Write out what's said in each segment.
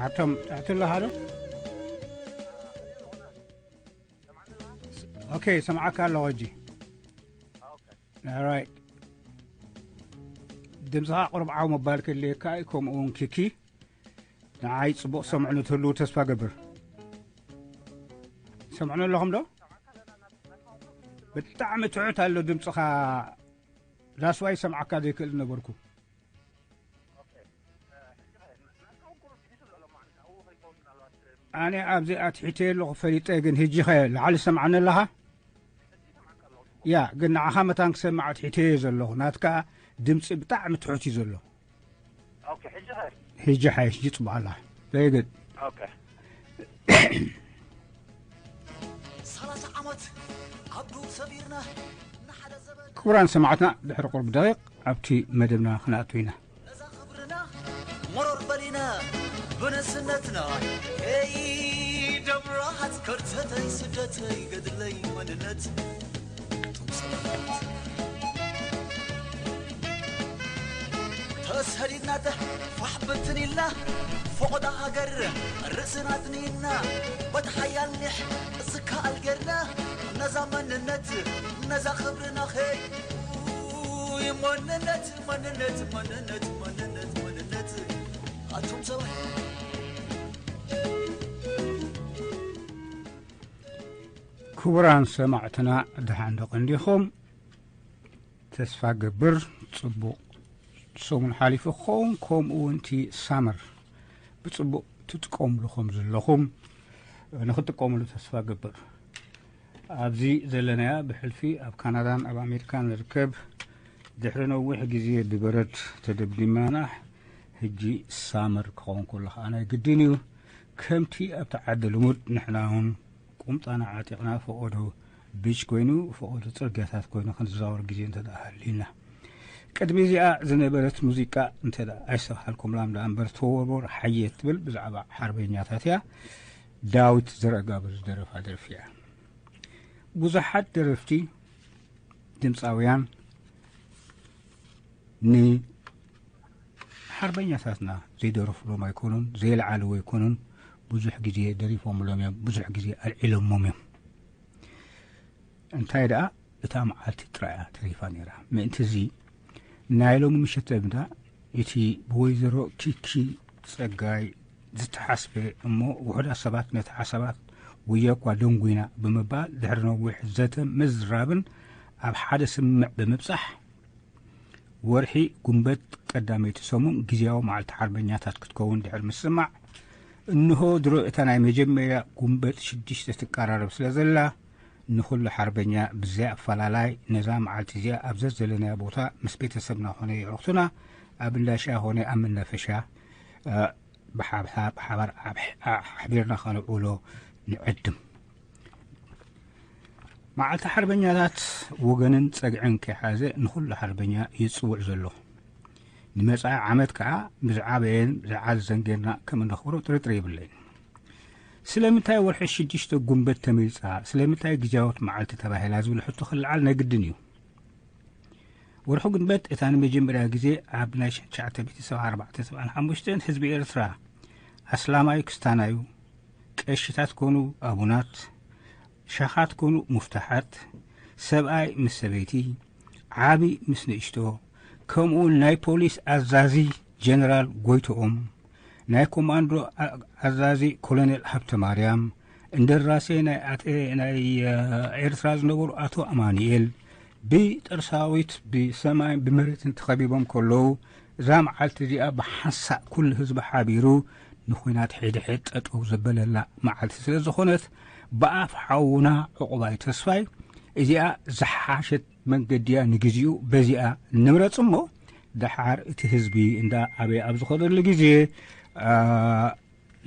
ሓቶም ትሕቲ ኣለኻ ዶ? ኦኬ፣ ሰምዓካ ኣለኹ ሕጂ። ኦራይት። ድምፅኻ ቁሩብ ዓው ምባል ክልየካ እዩ፣ ከምኡ እውን ኪኪ ንዓይ ፅቡቕ ሰምዑ ንትህልዉ ተስፋ ገብር። ሰምዑ ኣለኹም ዶ? ብጣዕሚ ትሑት ኣሎ ድምፅኻ። ዳስዋይ ሰምዓካ ዘይክእል ነበርኩ። ኣነ ኣብዚ ኣትሒተየ ኣለኹ ፈሊጠ፣ ግን ህጂ ኸ ላዕሊ ሰምዓኒ ኣለኻ? ያ፣ ግን ንዓኻ መታን ክሰምዕ ኣትሒተየ ዘለኹ። ናትካ ድምፂ ብጣዕሚ ትሑት እዩ ዘሎ። ኦኬ፣ ሕጂ ኸ? ህጂ ሓይሽ፣ ህጂ ጽቡቕ ኣላ። Very good። ኦኬ። ሰላሳ ዓመት ኣብ ዱር ሰቢርና፣ ንሓደ ዘበን ክቡራን ሰማዕትና፣ ድሕሪ ቁሩብ ደቂቕ ኣብቲ መደብና ክንኣቱ ኢና። ነዛ ክብርና መሮር በሊና ብንእስነትና፣ ኤይ ደብረሃት ከርተተይ ስደተይ ገድለይ መንነት። ተሰዲድና ፋሕ ብትን ኢልና፣ ፎቖዳ ሃገር ርእስና ኣድኒና፣ በቲ ሓያል ኒሕ ዝከኣል ጌርና፣ ነዛ መንነት፣ ነዛ ክብርና ኸይ መንነት፣ መንነት፣ መንነት፣ መንነት፣ መንነት ኣቱም ሰባት። ክቡራን ሰማዕትና፣ ደሓን ዶ ቀንዲኹም? ተስፋ ገብር ጽቡቕ ሰሙን ሓሊፉ ክኸውን፣ ከምኡ እውን እቲ ሳመር ብጽቡቕ ትጥቀምሉ ከም ዘለኹም ንኽትጥቀምሉ ተስፋ ገብር። ኣብዚ ዘለናያ ብሕልፊ ኣብ ካናዳን ኣብ ኣሜሪካን ንርከብ፣ ድሕሪ ነዊሕ ግዜ ብበረድ ተደብዲማና፣ ሕጂ ሳመር ክኸውን ከሎ ኸኣ ናይ ግድን እዩ። ከምቲ ኣብቲ ዓዲ ልሙድ ንሕና እውን ቁምጣና ዓጢቕና ፈቐዶ ቢች ኮይኑ፣ ፈቐዶ ጽርግያታት ኮይኑ ክንዘዋወር ግዜ እንተ ደኣ ሃልዩና። ቅድሚ እዚኣ ዝነበረት ሙዚቃ እንተ ደኣ ኣይሰምዓልኩምላን ደኣ እምበር፣ ተወርወር ሓየ ትብል ብዛዕባ ሓርበኛታት እያ። ዳዊት ዘርኣጋብር ዝደረፋ ደርፊ እያ። ብዙሓት ደረፍቲ ድምፃውያን ንሓርበኛታትና ዘይደረፉሎም ኣይኮኑን፣ ዘየልዓልዎ ኣይኮኑን። ብዙሕ ግዜ ደሪፎምሎም እዮም፣ ብዙሕ ግዜ ኣልዒሎሞም እዮም። እንታይ ደኣ እታ መዓልቲ ጥራይ እያ ተሪፋ ነይራ። ምእንቲ እዚ ናይ ሎሚ ምሸት ዘብዳ እቲ ብወይዘሮ ኪኪ ጸጋይ ዝተሓስበ እሞ ውሑዳት ሰባት ነቲ ሓሳባት ወይ እኳ ደንጒና ብምባል ድሕሪ ነዊሕ ዘተ ምዝራብን ኣብ ሓደ ስምምዕ ብምብጻሕ ወርሒ ጉንበት ቀዳመይቲ ሰሙን ግዝያዊ መዓልቲ ሓርበኛታት ክትከውን ድሕሪ ምስማዕ፣ እንሆ ድሮ እታ ናይ መጀመርያ ጉንበት ሽዱሽተ ትቀራረብ ስለ ዘላ፣ ንኹሉ ሓርበኛ ብዘይ ኣፈላላይ ነዛ መዓልቲ እዚኣ ኣብ ዘዘለናዮ ቦታ ምስ ቤተሰብና ኾነ የዕሩኽትና ኣብ እንዳ ሻሂ ኾነ ኣብ መናፈሻ፣ እ፣ ብሓብሓ-፣ ብሓባር ኣብ-፣ ኣሕቢርና ኸነብዕሎ ንዕድም። መዓልቲ ሓርበኛታት ወገንን ጸግዕን ከይሓዘ ንኹሉ ሓርበኛ እዩ ዝጽውዕ ዘሎ። ንመጻኢ ዓመት ከኣ ብዝዓበየን ዝዓዘዘን ጌርና ከም እነኽብሮ ጥርጥር የብለይን። ስለምንታይ ወርሒ ሽዱሽተ ጉንበት ተመሪጻ? ስለምንታይ ግዝያዊት መዓልቲ ተባሂላ ዝብል ሕቶ ክለዓል ናይ ግድን እዩ። ወርሒ ጉንበት እታ ንመጀመርያ ግዜ ኣብ ናይ ሽ-፣ ትሽዓተ ሚእቲ ሰብዓ ኣርባዕተ ሰብዓን ሓሙሽተን ህዝቢ ኤርትራ ኣስላማዩ ክስታናዩ፣ ቀሽታት ኮኑ ኣቡናት፣ ሸኻት ኮኑ ሙፍታሓት፣ ሰብኣይ ምስ ሰበይቲ፣ ዓቢ ምስ ንእሽቶ፣ ከምኡውን ናይ ፖሊስ ኣዛዚ ጀነራል ጎይትኦም፣ ናይ ኮማንዶ ኣ-፣ ኣዛዚ ኮሎኔል ሃብተማርያም፣ እንደራሴ ናይ ኣተ-፣ ናይ፣ እ፣ ኤርትራ ዝነበሩ ኣቶ ኣማኑኤል፣ ብጦር ሰራዊት ብሰማይን ብመሬትን ተኸቢቦም ከለዉ፣ እዛ መዓልቲ እዚኣ ብሓንሳእ ኩሉ ህዝቢ ሓቢሩ ንኹናት ሕድሕድ ጠጠው ዘበለላ መዓልቲ ስለ ዝኾነት፣ ብኣፍ ሓውና ዕቑባይ ተስፋይ እዚኣ ዝሓሸት መንገዲ እያ፣ ንግዜኡ በዚኣ ንምረጽ እሞ፣ ደሓር እቲ ህዝቢ እንዳ ኣበይ ኣብ ዝኸደሉ ግዜ፣ ኣ፣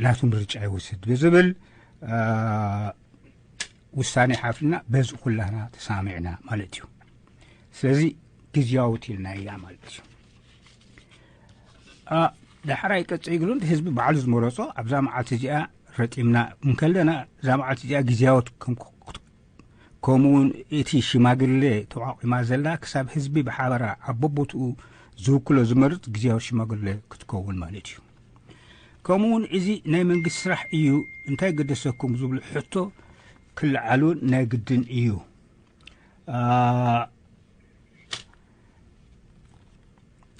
ናቱ ምርጫ ይወስድ ብዝብል፣ ኣ፣ ውሳኔ ሓፍልና በዚ ኩላና ተሳሚዕና ማለት እዩ። ስለዚ ግዝያዊት ኢልና እያ ማለት እዩ። ኣ፣ ዳሕራይ ቀጽይ ግሉን ህዝቢ ባዕሉ ዝመረጾ ኣብዛ መዓልቲ እዚኣ ረጢምና እንከለና፣ እዛ መዓልቲ እዚኣ ግዝያዊት ከም ከምኡ እውን እቲ ሽማግለ ተቋቒማ ዘላ ክሳብ ህዝቢ ብሓበራ ኣብ በቦትኡ ዝውክሎ ዝመርጽ ግዝያዊ ሽማግለ ክትከውን ማለት እዩ። ከምኡ እውን እዚ ናይ መንግስቲ ስራሕ እዩ፣ እንታይ ገደሰኩም ዝብሉ ሕቶ ክለዓል እውን ናይ ግድን እዩ።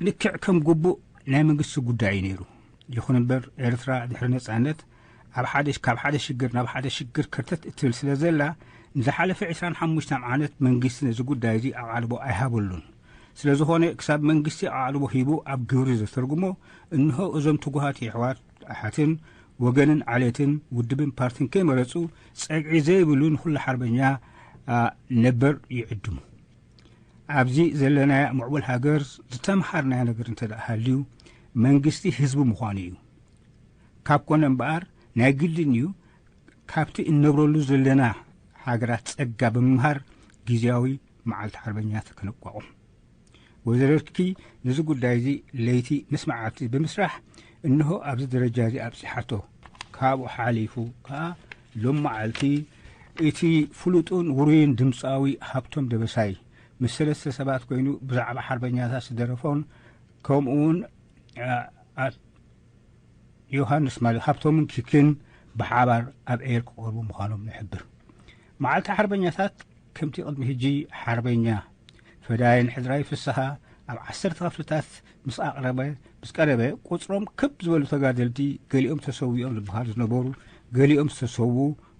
ልክዕ ከም ግቡእ ናይ መንግስቲ ጉዳይ እዩ ነይሩ። ይኹን እምበር ኤርትራ ድሕሪ ነጻነት ኣብ ሓደ ካብ ሓደ ሽግር ናብ ሓደ ሽግር ከርተት እትብል ስለ ዘላ፣ ንዝሓለፈ ዕስራን ሓሙሽተን ዓመት መንግስቲ ነዚ ጉዳይ እዚ ኣቓልቦ ኣይሃበሉን። ስለ ዝኾነ ክሳብ መንግስቲ ኣቓልቦ ሂቡ ኣብ ግብሪ ዘተርጉሞ፣ እንሆ እዞም ትጉሃት የሕዋት ኣሓትን ወገንን ዓሌትን ውድብን ፓርቲን ከይመረጹ ጸግዒ ዘይብሉ ንኹሉ ሓርበኛ ነበር ይዕድሙ። ኣብዚ ዘለናያ ምዕቡል ሃገር ዝተምሃርናዮ ነገር እንተ ደኣ ሃልዩ መንግስቲ ህዝቢ ምዃኑ እዩ። ካብ ኮነ እምበኣር ናይ ግድን እዩ ካብቲ እንነብረሉ ዘለና ሃገራት ጸጋ ብምምሃር ግዜያዊ መዓልቲ ሓርበኛታት ከነቋቑም። ወይዘሮ ኪኪ ነዚ ጉዳይ እዚ ለይቲ ምስ መዓልቲ ብምስራሕ እንሆ ኣብዚ ደረጃ እዚ ኣብጺሓቶ። ካብኡ ሓሊፉ ከኣ ሎም መዓልቲ እቲ ፍሉጡን ውሩይን ድምጻዊ ሃብቶም ደበሳይ ምስ ሰለስተ ሰባት ኮይኑ ብዛዕባ ሓርበኛታት ዝደረፎን ከምኡ እውን ዮሃንስ ማለት ሃብቶምን ኪክን ብሓባር ኣብ ኤር ክቐርቡ ምዃኖም ንሕብር። መዓልቲ ሓርበኛታት ከምቲ ቅድሚ ሕጂ ሓርበኛ ፈዳይን ሕድራይ ፍስሃ ኣብ ዓሰርተ ክፍልታት ምስ ኣቕረበ ምስ ቀረበ ቁጽሮም ክብ ዝበሉ ተጋደልቲ ገሊኦም ተሰዊኦም ዝበሃሉ ዝነበሩ ገሊኦም ዝተሰዉ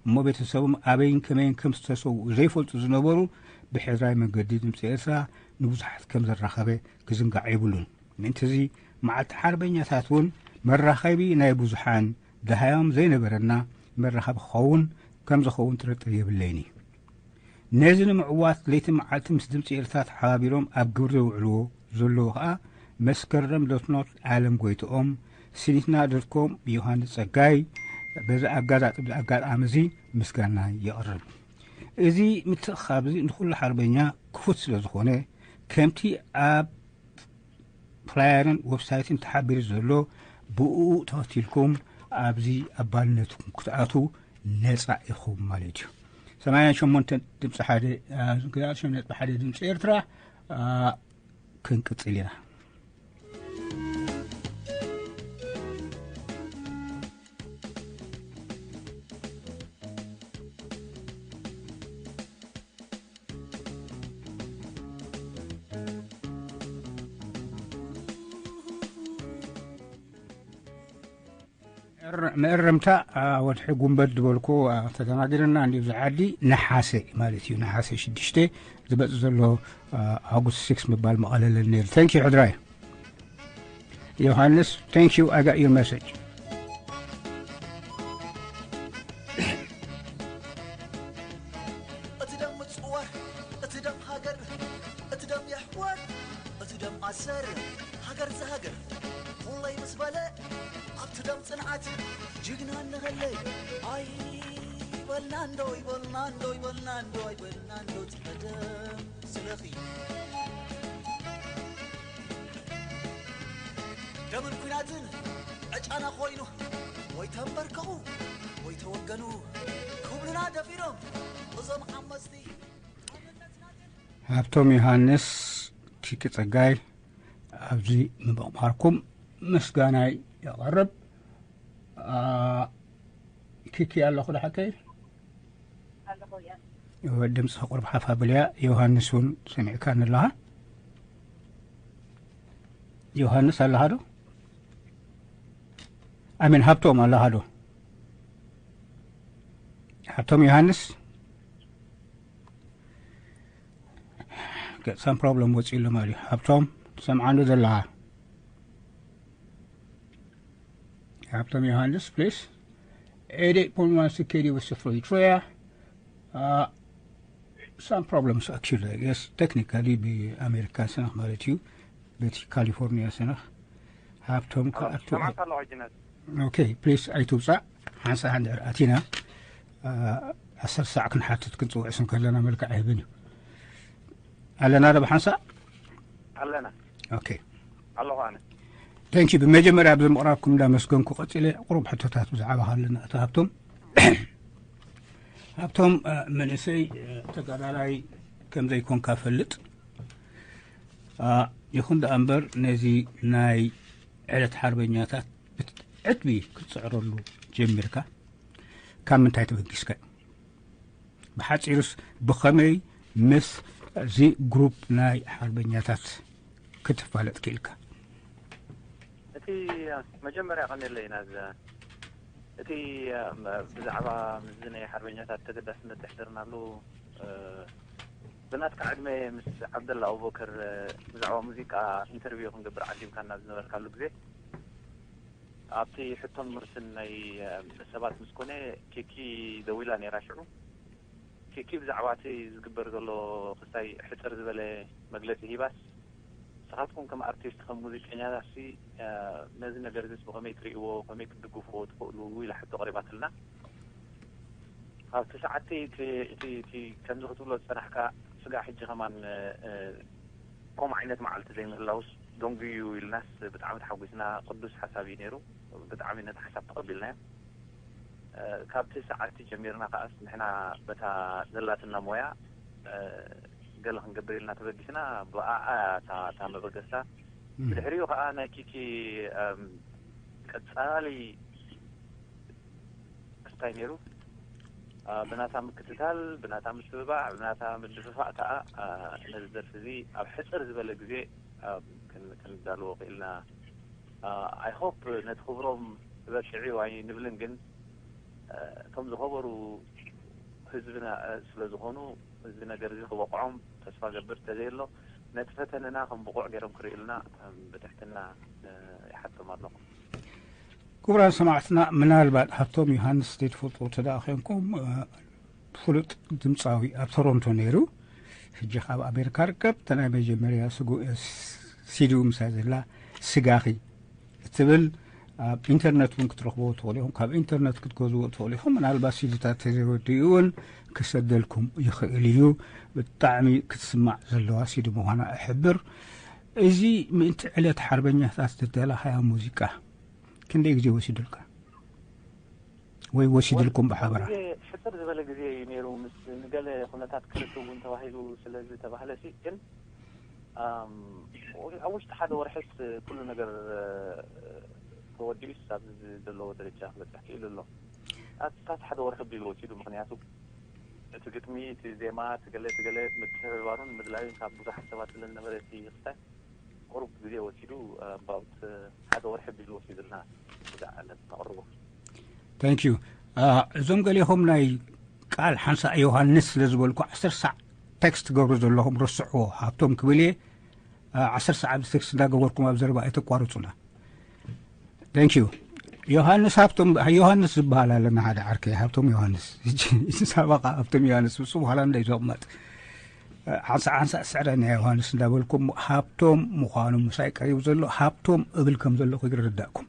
እሞ ቤተሰቦም ኣበይን ከመይን ከም ዝተሰዉ ዘይፈልጡ ዝነበሩ ብሕድራይ መንገዲ ድምፂ ኤርትራ ንብዙሓት ከም ዘራኸበ ክዝንጋዕ የብሉን። ምእንቲ እዚ መዓልቲ ሓርበኛታት እውን መራኸቢ ናይ ብዙሓን ደሃዮም ዘይነበረና መራኸቢ ክኸውን ከም ዝኸውን ጥርጥር የብለይን እዩ። ነዚ ንምዕዋት ለይትን መዓልትን ምስ ድምፂ ኤርትራ ተሓባቢሮም ኣብ ግብሪ ዘውዕልዎ ዘለዉ ኸኣ መስከረም ዶትኖት ኣለም ጎይትኦም፣ ሲኒትና ዶትኮም ዮሃንስ ጸጋይ፣ በዚ ኣጋጣሚ እዚ ምስጋና የቕርብ። እዚ ምትእኽኻብ እዚ ንኹሉ ሓርበኛ ክፉት ስለ ዝኾነ ከምቲ ኣብ ፍላየርን ዌብሳይትን ተሓቢሩ ዘሎ ብኡ ተኸቲልኩም ኣብዚ ኣባልነትኩም ክትኣትዉ ነፃ ኢኹም ማለት እዩ። ሰማንያን ሸሞንተን ድምፂ ሓደ ሸሞንተ ነጥቢ ሓደ ድምፂ ኤርትራ ክንቅፅል ኢና። መእረምታ ወድሒ ጉንበት ዝበልኩ ተደናጊርና እንዲዩ ዝዓዲ ነሓሰ ማለት እዩ። ነሓሰ ሽዱሽተ ዝበጽእ ዘሎ ኣጉስት ሲክስ ምባል መቐለለን ነይሩ። Thank you ሕድራይ። ዮሃንስ፣ thank you, I got your message. እቲ ደም ምጽዋር፣ እቲ ደም ሃገር፣ እቲ ደም የሕዋት፣ እቲ ደም ኣሰር፣ ሃገር ዝሃገር፣ ኩለይ ምስ በለ፣ ኣብቲ ደም ጽንዓት፣ ጅግና እንኸለይ። ኣይበልና እንዶ፣ ይበልና እንዶ፣ ይበልና እንዶ፣ ኣይበልና እንዶ፣ ጽፈ ደም ስለኺ። ደምን ኲናትን ዕጫና ኮይኑ፣ ወይ ተንበርከኹ፣ ወይ ተወገኑ፣ ክብሉና ደፊሮም፣ እዞም ዓመጽቲ። ሃብቶም ዮሃንስ፣ ኪኪ ጸጋይ፣ ኣብዚ ምምቕማርኩም ምስጋናይ የቐርብ። ኪኪ ኣለኹ ዶ ሓቀይ? ኣለኹ እየ። ድምፂ ቁሩብ ሓፍ ኣብልያ። ዮሃንስ እውን ሰሚዕካኒ ኣለኻ? ዮሃንስ ኣለኻ ዶ? ኣሜን። ሃብቶም ኣለኻ ዶ? ሃብቶም ዮሃንስ? Get some problem ወፂኡ ኣሎ ማለት እዩ። ሃብቶም ትሰምዓኒ ዘለኻ? ሃብቶም ዮሃንስ፣ please. Eighty-eight point one C K D West Florida. Uh, some problems actually, I guess, technically ብኣሜሪካ ሰነኽ ማለት እዩ፣ በቲ ካሊፎርኒያ ሰነኽ። ሃብቶም ክኣቱ። Okay, please ኣይትውፃእ። ሓንሳ እንድሕር ኣቲና ዓሰርተ ሳዕ ክንሓትት ክንፅውዕስ እንከለና መልክዕ ኣይህብን እዩ። ኣለና ዶ ብሓንሳእ? ኣለና። Okay. ኣለኹ ኣነ። Thank you። ብመጀመርያ ኣብዚ ምቕራብኩም እንዳመስገንኩ ቀፂለ ቁሩብ ሕቶታት ብዛዕባ ኣለና። ኣቶ ሃብቶም፣ ሃብቶም መንእሰይ ተጋዳላይ ከም ዘይኮንካ ፈልጥ። ይኹን ደኣ እምበር ነዚ ናይ ዕለት ሓርበኛታት ዕድሚ ክትፅዕረሉ ጀሚርካ? ካብ ምንታይ ተበጊስካ? ብሓፂሩስ ብኸመይ ምስ እዚ ግሩፕ ናይ ሓርበኛታት ክትፋለጥ ክኢልካ? እቲ መጀመርያ ቀኒለይ ናዚ እቲ ብዛዕባ ምስዚ ናይ ሓርበኛታት ተገዳስነት ዝሕደርናሉ ብናትካ ዕድመ ምስ ዓብደላ ኣቡበከር ብዛዕባ ሙዚቃ ኢንተርቪው ክንገብር ዓዲምካና ዝነበርካሉ ግዜ ኣብቲ ሕቶን መልስን ናይ ሰባት ምስ ኮነ ኪኪ ደዊላ ነይራ ሽዑ። ኪኪ ብዛዕባ እቲ ዝግበር ዘሎ ክስታይ ሕፅር ዝበለ መግለፂ ሂባስ ንስኻትኩም ከም ኣርቲስት ከም ሙዚቀኛታትሲ ነዚ ነገር ዚስ ብኸመይ ትርእይዎ ከመይ ክትድግፍዎ ትኽእሉ ኢላ ሕቶ ቀሪባትልና። ኣብቲ ሰዓትቲ እቲ እቲ እቲ ከምዚ ክትብሎ ዝጸናሕካ ስጋዕ ሕጂ ከማን ከምኡ ዓይነት መዓልቲ ዘይምህላውስ ደንጉዩ ኢልናስ ብጣዕሚ ተሓጒስና። ቅዱስ ሓሳብ እዩ ነይሩ። ብጣዕሚ ነቲ ሓሳብ ተቐቢልናዮ። ካብቲ ሰዓትቲ ጀሚርና ከኣስ ንሕና በታ ዘላትና ሞያ ገለ ክንገብር ኢልና ተበጊስና። ብኣኣ እያ እታ እታ መበገስታ። ብድሕሪኡ ከዓ ናይ ኪኪ ቀፃሊ ክስታይ ነይሩ። ብናታ ምክትታል፣ ብናታ ምትብባዕ፣ ብናታ ምድፍፋእ ከዓ ነዚ ደርፊ እዚ ኣብ ሕፅር ዝበለ ግዜ ክንዳልዎ ክኢልና። I hope ነቲ ክብሮም በቂዑ ኣይንብልን፣ ግን እቶም ዝኸበሩ ህዝብና ስለ ዝኾኑ እዚ ነገር እዚ ክበቕዖም ተስፋ ገብር። ተዘየሎ ነቲ ፈተነና ከም ብቑዕ ገይሮም ክርእዩልና ብትሕትና ይሓቶም ኣለኹ። ክቡራን ሰማዕትና፣ ምናልባት ሃብቶም ዮሃንስ ዘይትፈልጡ እንተ ደኣ ኮይንኩም፣ ፍሉጥ ድምፃዊ ኣብ ቶሮንቶ ነይሩ። ሕጂ ካብ ኣሜሪካ ርከብ። እታ ናይ መጀመርያ ሲዲኡ ምሳይ ዘላ ስጋኺ እትብል ኣብ ኢንተርነት እውን ክትረኽብዎ ትኽእሉ ኢኹም። ካብ ኢንተርነት ክትገዝዎ ትኽእሉ ኢኹም። ምናልባት ሲዲታት ተዘይወዲኡ እውን ክሰደልኩም ይኽእል እዩ። ብጣዕሚ ክትስማዕ ዘለዋ ሲዲ ምዃና እሕብር። እዚ ምእንቲ ዕለት ሓርበኛታት ዝተዳለኻያ ሙዚቃ ክንደይ ግዜ ወሲዱልካ ወይ ወሲድልኩም ብሓበራ? ሕፅር ዝበለ ግዜ እዩ ነይሩ። ምስ ንገለ ኩነታት ክርክብ እውን ተባሂሉ ስለ ዝተባህለ ሲ ግን ኣብ ውሽጢ ሓደ ወርሕስ ኩሉ ነገር ተወዲኡስ ኣብዚ ዘለዎ ደረጃ ክበፅሕ ክኢሉ ኣሎ። ኣስታት ሓደ ወርሒ ቢሉ ወሲዱ። ምክንያቱ እቲ ግጥሚ፣ እቲ ዜማ፣ እቲ ገለ እቲ ገለ ምትሕብባሩን ምድላዩን ካብ ብዙሓት ሰባት ስለ ዝነበረ እቲ ክስታይ ቁሩብ ግዜ ወሲዱ። ኣባውት ሓደ ወርሒ ቢሉ ወሲዱልና። እዛ ዕለት ነቕርቦ። Thank you። እዞም ገሊኹም ናይ ቃል ሓንሳእ ዮሃንስ ስለ ዝበልኩ ዓሰርተ ሳዕ ቴክስት ትገብሩ ዘለኹም ረስዕዎ። ሃብቶም ክብል እየ። ዓሰርተ ሳዕ ኣብዚ ቴክስት እንዳገበርኩም ኣብ ዘረባ ኣይተቋርፁና። Thank you። ዮሃንስ ሃብቶም፣ ዮሃንስ ዝበሃል ኣለና ሓደ ዓርከይ፣ ሃብቶም ዮሃንስ። ሳባቃ ሃብቶም ዮሃንስ ምስ በኋላ እንዳይ ዘቕመጥ ሓንሳእ ሓንሳእ ስዕረ ናይ ዮሃንስ እንዳበልኩም ሃብቶም ምዃኑ ምሳይ ቀሪቡ ዘሎ ሃብቶም እብል ከም ዘለኹ ይርዳእኩም።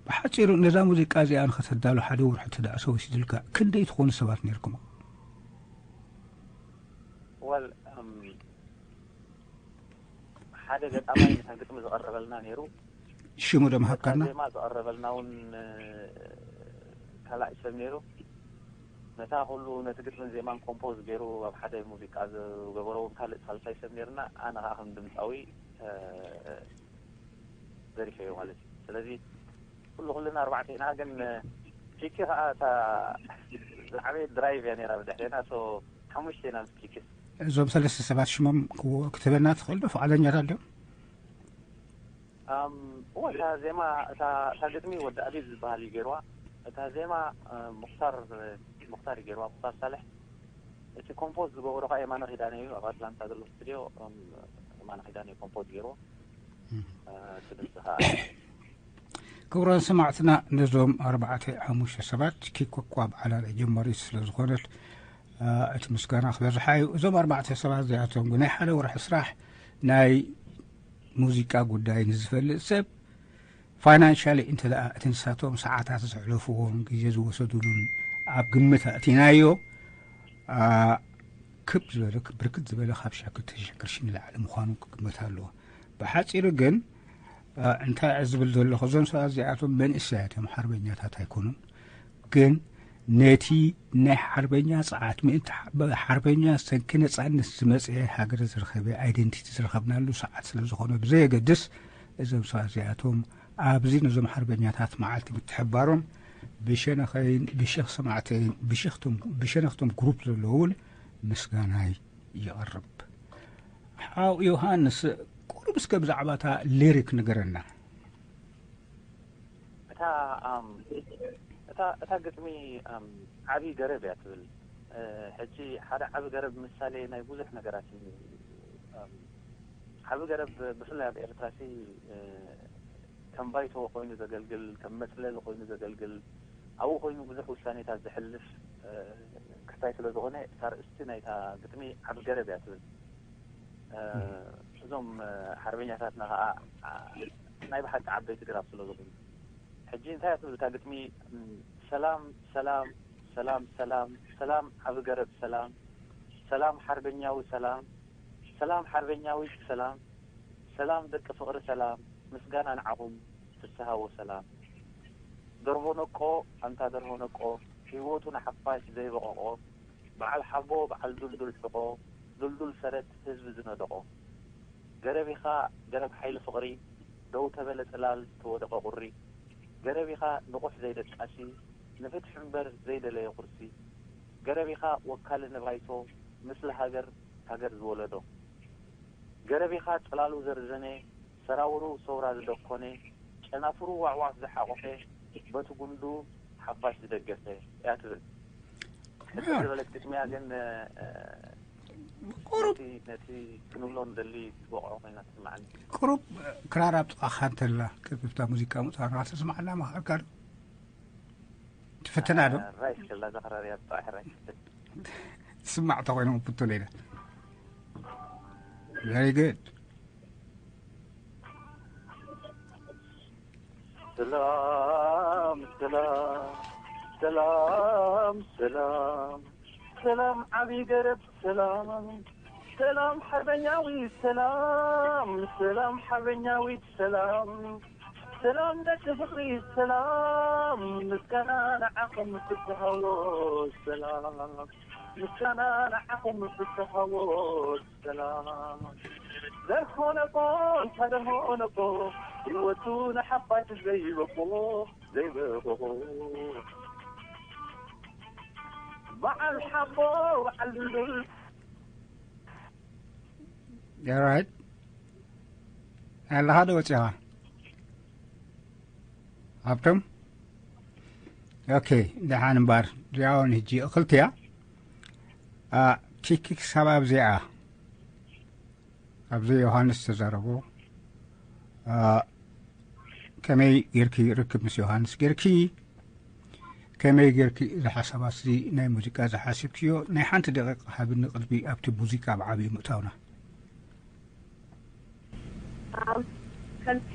ብሓፂሩ ነዛ ሙዚቃ እዚኣ ንኸተዳሉ ሓደ ወርሒ እንተ ደኣ ሰው ወሲድልካ ክንደይ ትኾኑ ሰባት ነይርኩም? ወል ሓደ ገጣማይ ነታ ግጥሚ ዝቐረበልና ነይሩ። ሽሙ ዶ ምሃብካና? ዜማ ዝቐረበልና እውን ካልኣይ ሰብ ነይሩ። ነታ ኩሉ ነቲ ግጥምን ዜማን ኮምፖዝ ገይሩ ኣብ ሓደ ሙዚቃ ዝገበሮ እውን ካልእ ሳልሳይ ሰብ ነይርና። ኣነ ከዓ ከም ድምፃዊ ዘሪፈዮ ማለት እዩ። ስለዚ ኩሉ ኩልና ኣርባዕተ ኢና፣ ግን ኪኪ ከዓ እታ ዝዓበየት ድራይቭ እያ ነይራ ብድሕሬና። ሶ ሓሙሽተ ኢና ምስ ኪኪ። እዞም ሰለስተ ሰባት ሽሞም ክትህበና ትኽእል ዶ? ፍቓደኛታት ድዮም? እወ፣ እታ ዜማ እታ ግጥሚ ወዲ ኣቢብ ዝበሃል እዩ ገይርዋ። እታ ዜማ ሙክታር ሙክታር እዩ ገይርዋ፣ ሙክታር ሳልሕ። እቲ ኮምፖዝ ዝገበሮ ከዓ የማነ ኪዳነ እዩ፣ ኣብ ኣትላንታ ዘሎ ስቱድዮ። የማነ ኪዳነ እዩ ኮምፖዝ ገይርዎ። እቲ ድምፂ ከዓ ክቡራን ሰማዕትና፣ ነዞም ኣርባዕተ ሓሙሽተ ሰባት ኪኮ እኳ በዓላ ናይ ጀማሪት ስለ ዝኾነት እቲ ምስጋና ክበዝሓ እዩ። እዞም ኣርባዕተ ሰባት እዚኣቶም ግን ናይ ሓደ ወርሒ ስራሕ ናይ ሙዚቃ ጉዳይ ንዝፈልጥ ሰብ ፋይናንሻሊ እንተ ደኣ እቲ ንሳቶም ሰዓታት ዘሕለፍዎን ግዜ ዝወሰዱሉን ኣብ ግምት ኣእቲናዮ ክብ ዝበለ ብርክት ዝበለ ካብ ሸክልተ ሽሕ ቅርሺ ንላዕሊ ምዃኑ ክግመት ኣለዎ። ብሓፂሩ ግን እንታይ እየ ዝብል ዘለኹ፣ እዞም ሰባት እዚኣቶም መንእሰያት እዮም፣ ሓርበኛታት ኣይኮኑን። ግን ነቲ ናይ ሓርበኛ ጸዓት ምእንቲ ሓ- ሓርበኛ ሰንኪ ነጻነት ዝመጽአ ሃገር ዝረኸበ ኣይደንቲቲ ዝረኸብናሉ ሰዓት ስለ ዝኾነ ብዘየገድስ፣ እዞም ሰባት እዚኣቶም ኣብዚ ነዞም ሓርበኛታት መዓልቲ ምትሕባሮም ብሸነኸይን ብሸኽ ሰማዕተይን ብሸኽቶም ብሸነኽቶም ግሩፕ ዘለውን ምስጋናይ ይቐርብ። ሓው ዮሃንስ፣ ቁሩብ እስከ ብዛዕባ እታ ሊሪክ ንገረና። እታ ኣም፣ እታ እታ ግጥሚ ኣም፣ ዓቢ ገረብ እያ ትብል። እ፣ ሕጂ ሓደ ዓቢ ገረብ ምሳሌ ናይ ብዙሕ ነገራት እዩ። ኣም፣ ዓቢ ገረብ ብፍላይ ኣብ ኤርትራ ሲ እ፣ ከም ባይቶ ኮይኑ ዘገልግል፣ ከም መጽለሊ ኮይኑ ዘገልግል፣ ኣብኡ ኮይኑ ብዙሕ ውሳኔታት ዘሕልፍ እ፣ ክስታይ ስለ ዝኾነ እታ ርእስቲ ናይታ ግጥሚ ዓቢ ገረብ እያ ትብል። እ፣ እዞም እ፣ ሓርበኛታትና ከዓ ዓ- ናይ ብሓቂ ዓበይቲ ግራብ ስለ ዝኾኑ ሕጂ እንታይ እያ ትብል እታ ግጥሚ? እም፣ ሰላም ሰላም ሰላም ሰላም ሰላም ዓቢ ገረብ ሰላም ሰላም ሓርበኛዊ ሰላም ሰላም ሓርበኛዊት ሰላም ሰላም ደቂ ፍቕሪ ሰላም ምስጋና ንዓኹም ፍስሃ ወሰላም። ደርሆ ነቆ ኣንታ ደርሆ ነቆ ህይወቱ ንሓፋሽ ዘይበቐቖ በዓል ሓቦ በዓል ዱልዱል ሕቖ ዱልዱል ሰረት ህዝቢ ዝነደቖ ገረብ ኢኻ ገረብ ሓይሊ ፍቕሪ ደው ተበለ ጽላል ተወደቐ ቁሪ ገረብ ኢኻ ንቑሕ ዘይደቃሲ ንፍትሒ እምበር ዘይደለየ ቁርሲ ገረብ ኢኻ ወካሊ ንባይቶ ምስሊ ሃገር ሃገር ዝወለዶ ገረብ ኢኻ ጽላሉ ዘርዘነ ሰራውሩ ሰውራ ዝደኮነ ጨናፍሩ ዋዕዋዕ ዝሓቖፈ በቲ ጉንዱ ሓፋሽ ዝደገፈ እያ ትብል። ሕጽር ዝበለት ግጥሚ እያ ግን እ፣ ቁሩብ ነቲ ነቲ ክንብሎ ንደሊ ትወቕዖ ኮይና ትስምዓኒ። ቁሩብ ክራር ኣብ ጥቓኻ እንተላ ቅድሚ እታ ሙዚቃ ምውጻእ ንኻ ትስምዓና መኻርካ ዶ? ትፍትና ዶ? ራይስ ከላ እዛ ክራር እያ ብጣዕሚ ሕራይ ትብል። ትስማዕ ተኾይኖም ፍቶ ሌላ። Very good. ሰላም ሰላም ሰላም ሰላም ሰላም ዓብዪ ገረብ ሰላም ሰላም ሓርበኛዊት ሰላም ሰላም ሓርበኛዊት ሰላም ሰላም ደቂ ፍቕሪ ሰላም ምስጋና ንዓኹም ፍስሃዎ ሰላም ምስጋና ንዓኹም ፍስሃዎ ሰላም ደርሆ ነቆ እንታ ደርሆ ነቆ ህይወቱ ንሓፋሽ ዘይበቆ ዘይበቆ በዓል ሓቦ በዓል ድልዱል All right. ኣለኻ ዶ ወፂኻ? ሃብቶም? ኦኬ፣ ደሓን እምበር እዚኣ እውን ሕጂ እኽልቲ እያ። አ፣ ኪኪ ክሳብ ኣብዚኣ ኣብዚ ዮሃንስ ተዛረቦ። አ፣ ከመይ ጌርኪ ርክብ ምስ ዮሃንስ ጌርኪ? ከመይ ጌርኪ እዚ ሓሳባት እዚ ናይ ሙዚቃ ዝሓሲብክዮ? ናይ ሓንቲ ደቂቕ ሃብኒ ቅድሚ ኣብቲ ሙዚቃ ብዓብዩ ምእታውና። ኣም፣ ከምቲ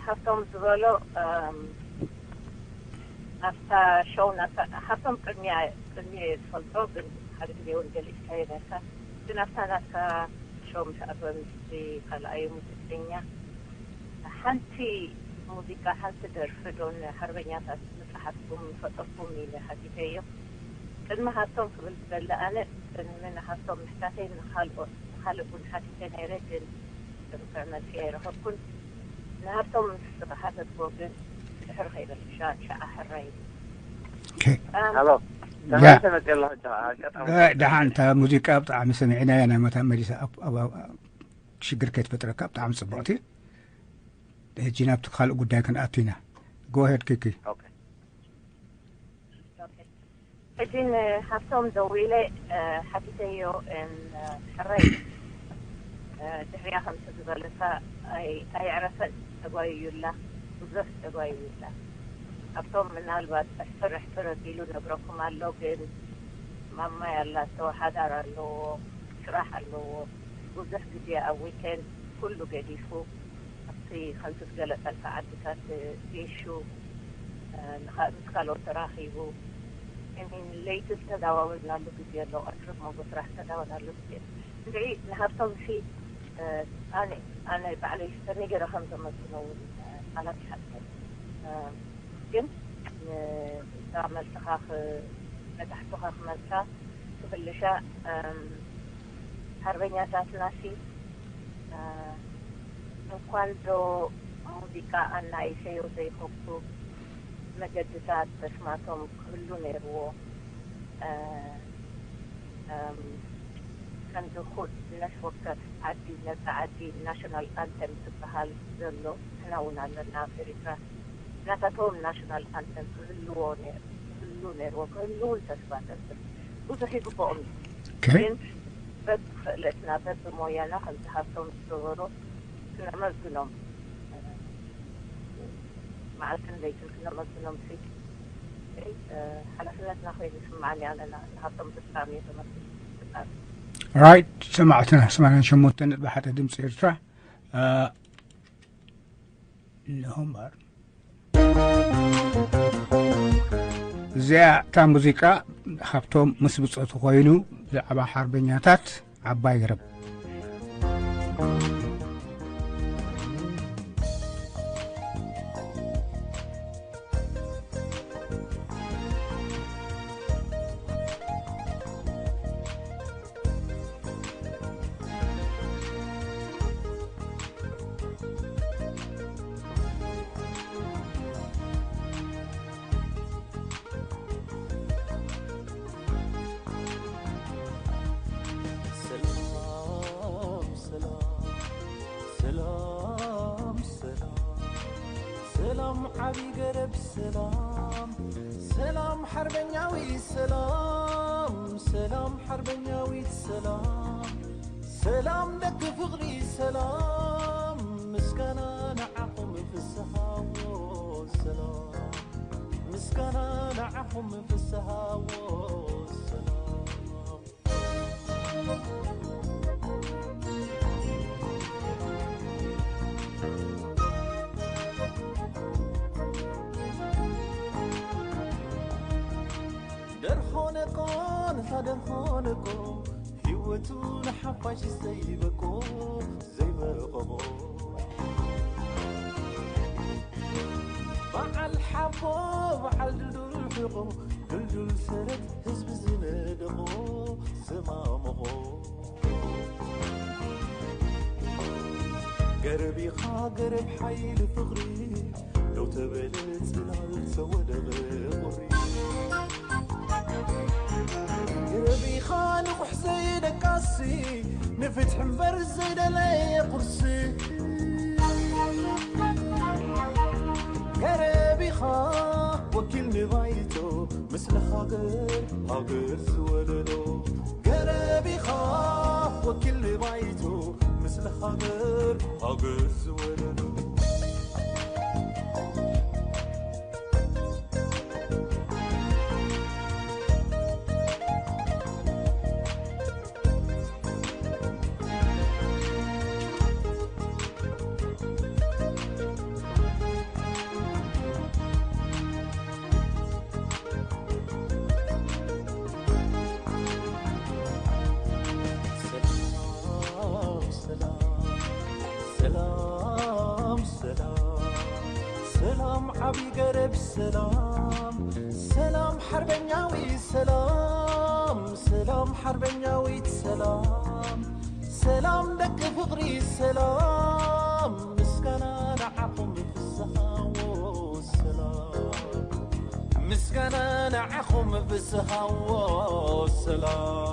ሃብቶም ዝበሎ ኣም፣ ኣብታ ሾው ናታ ሃብቶም ቅድሚያ ቅድሚ ዝፈልጦ ግን ሓደ ግዜ እውን ገሊጽካዮ ነርካ ግን ኣብታ ናትካ ሾው ምስ ኣተወ ምስቲ ካልኣዩ ሙዚቀኛ ሓንቲ ሙዚቃ ሓንቲ ደርፊ ዶ ንሓርበኛታት ምጽሓፍኩም ፈጠርኩም ኢለ ሓቲተዮ። ቅድሚ ሃብቶም ክብል ዝደሊ ኣነ ቅድሚ ንሃብቶም ምሕታተይ ንኻልኦት ንኻልእ እውን ሓቲተ ነይረ ግን ብርቱዕ መልሲ ኣይረኸብኩን። ንሃብቶም ምስ ዝሓተትዎ ግን ድሕሪ ከይበልሻ ሸዓ ሕራይ ኦኬ። ሃሎ ያ። ተመልሰ መፅእ ኣለኹ። ጨ- ኣጋጣሚ እ፣ ደሓን እታ ሙዚቃ ብጣዕሚ ሰሚዕናያ ናይ መታ መሊሳ ኣብ- ኣብ- ኣብ- ኣብ ሽግር ከይትፈጥረካ ብጣዕሚ ፅቡቕቲ። ሕጂ ናብቲ ካልእ ጉዳይ ክንኣቱ ኢና። ጎሄድ ኪኪ። ኦኬ። ሕጂ ንሃብቶም ደዊለ ሓቲተዮ ሕረይ ድሕሪያ ከምቲ ዝበለካ ኣይዕረፈን ተጓይዩላ ብዙሕ ተጓይዩላ ኣብቶም ምናልባት ሕፍር ሕፍር ኣቢሉ ነግረኩም ኣሎ ግን ማማይ ኣላቶ ሓዳር ኣለዎ ስራሕ ኣለዎ ብዙሕ ግዜ ኣብ ዊኬንድ ኩሉ ገዲፉ ኣብቲ ከምቲ ዝገለጸልካ ዓድታት ጌሹ ምስ ካልኦት ተራኺቡ ለይቲ ዝተዳዋወልናሉ ግዜ ኣሎ ቀትሪ ሞጎ ስራሕ ዝተዳወልናሉ ግዜ እንድዒ ንሃብቶም ሲ ኣነ ኣነ ባዕለይ ተነገረ ከም ዘመስግኖ እውን ቃላት ይሓልፈ ግን ንዛ መልስኻ መብዛሕትኡ ካብ መልካ ክብልሻ፣ እም፣ ሓርበኛታትናሲ፣ እ፣ እንኳን ዶ ሙዚቃ ኣናኢሰዮ ዘይፈቱ መገድታት በስማቶም ክህሉ ነይርዎ። እ፣ እም፣ ከምዚ ኩል ነፍሲ ወከፍ ዓዲ፣ ነጻ ዓዲ ናሽናል ኣንተም ዝበሃል ዘሎ፣ ንሕና እውን ኣለና ኣብ ኤሪትራ። ናታቶም ናሽናል ኣንተም ክህልዎ ነይሩ፣ ክህሉ ነይርዎ፣ ክህሉ እውን ተስፋ ገብር። ብዙሕ ይግብኦም እዩ። ኦኬ። ግን በብክእለትና፣ በብሞያና ከምዚ ሃብቶም ዝገበሩ ክነመስግኖም፣ መዓልትን ለይትን ክነመስግኖም ሲ፣ እ፣ ሓላፍነትና ኮይኑ ይስምዓኒ። ኣነ ን-፣ ንሃብቶም ብጣዕሚ እየ ዘመስግን። ብጣዕሚ። ራይት፣ ሰማዕትና ሰማንያን ሸሞንተ ነጥቢ ሓደ ድምፂ ኤርትራ፣ እ፣ ንሆምበር። እዚኣ እታ ሙዚቃ ካብቶም ምስ ብጾቱ ኮይኑ ብዛዕባ ሓርበኛታት ዓባይ ገረብ። ሰላም፣ ሰላም፣ ሰላም፣ ሰላም፣ ሰላም፣ ዓቢ ገረብ ሰላም፣ ሰላም፣ ሓርበኛዊ ሰላም፣ ሰላም፣ ሓርበኛዊት ሰላም፣ ሰላም፣ ደቂ ፍቕሪ ሰላም፣ ምስጋና ንዓኹም ፍስሃዎ ሰላም፣ ምስጋና ንዓኹም ፍስሃዎ ሰላም። ደርሆነቆ፣ ነታ ደርሆነቆ፣ ህይወቱ ንሓፋሽ ዘይበቆ፣ ዘይበቆ። በዓል ሓቦ፣ በዓል ድልዱል ሕቆ፣ ድልዱል ሰረት ህዝቢ ዝነደቆ፣ ዝማመቖ። ገረብ ኢኻ ገረብ ሓይሊ ፍቕሪ፣ ደው ተበለ ጽላል ተወደቐ ቁሪ። ገረብ ኢኻ ንቑሕ ዘይደቃሲ፣ ንፍትሒ እምበር ዘይደለየ ቁርሲ። ገረብ ኢኻ ወኪል ንባይቶ፣ ምስለ ሃገር ሃገር ዝወለዶ። ገረብ ኢኻ ወኪል ንባይቶ፣ ምስለ ሃገር ሃገር ዝወለዶ። ሰላም፣ ሰላም፣ ሰላም፣ ሰላም፣ ሰላም፣ ዓቢ ገረብ ሰላም፣ ሰላም፣ ሓርበኛዊ ሰላም፣ ሰላም፣ ሓርበኛዊት ሰላም፣ ሰላም፣ ደቂ ፍቕሪ ሰላም፣ ምስጋና ንዓኹም ፍስሃዎ ሰላም፣ ምስጋና ንዓኹም ፍስሃዎ ሰላም።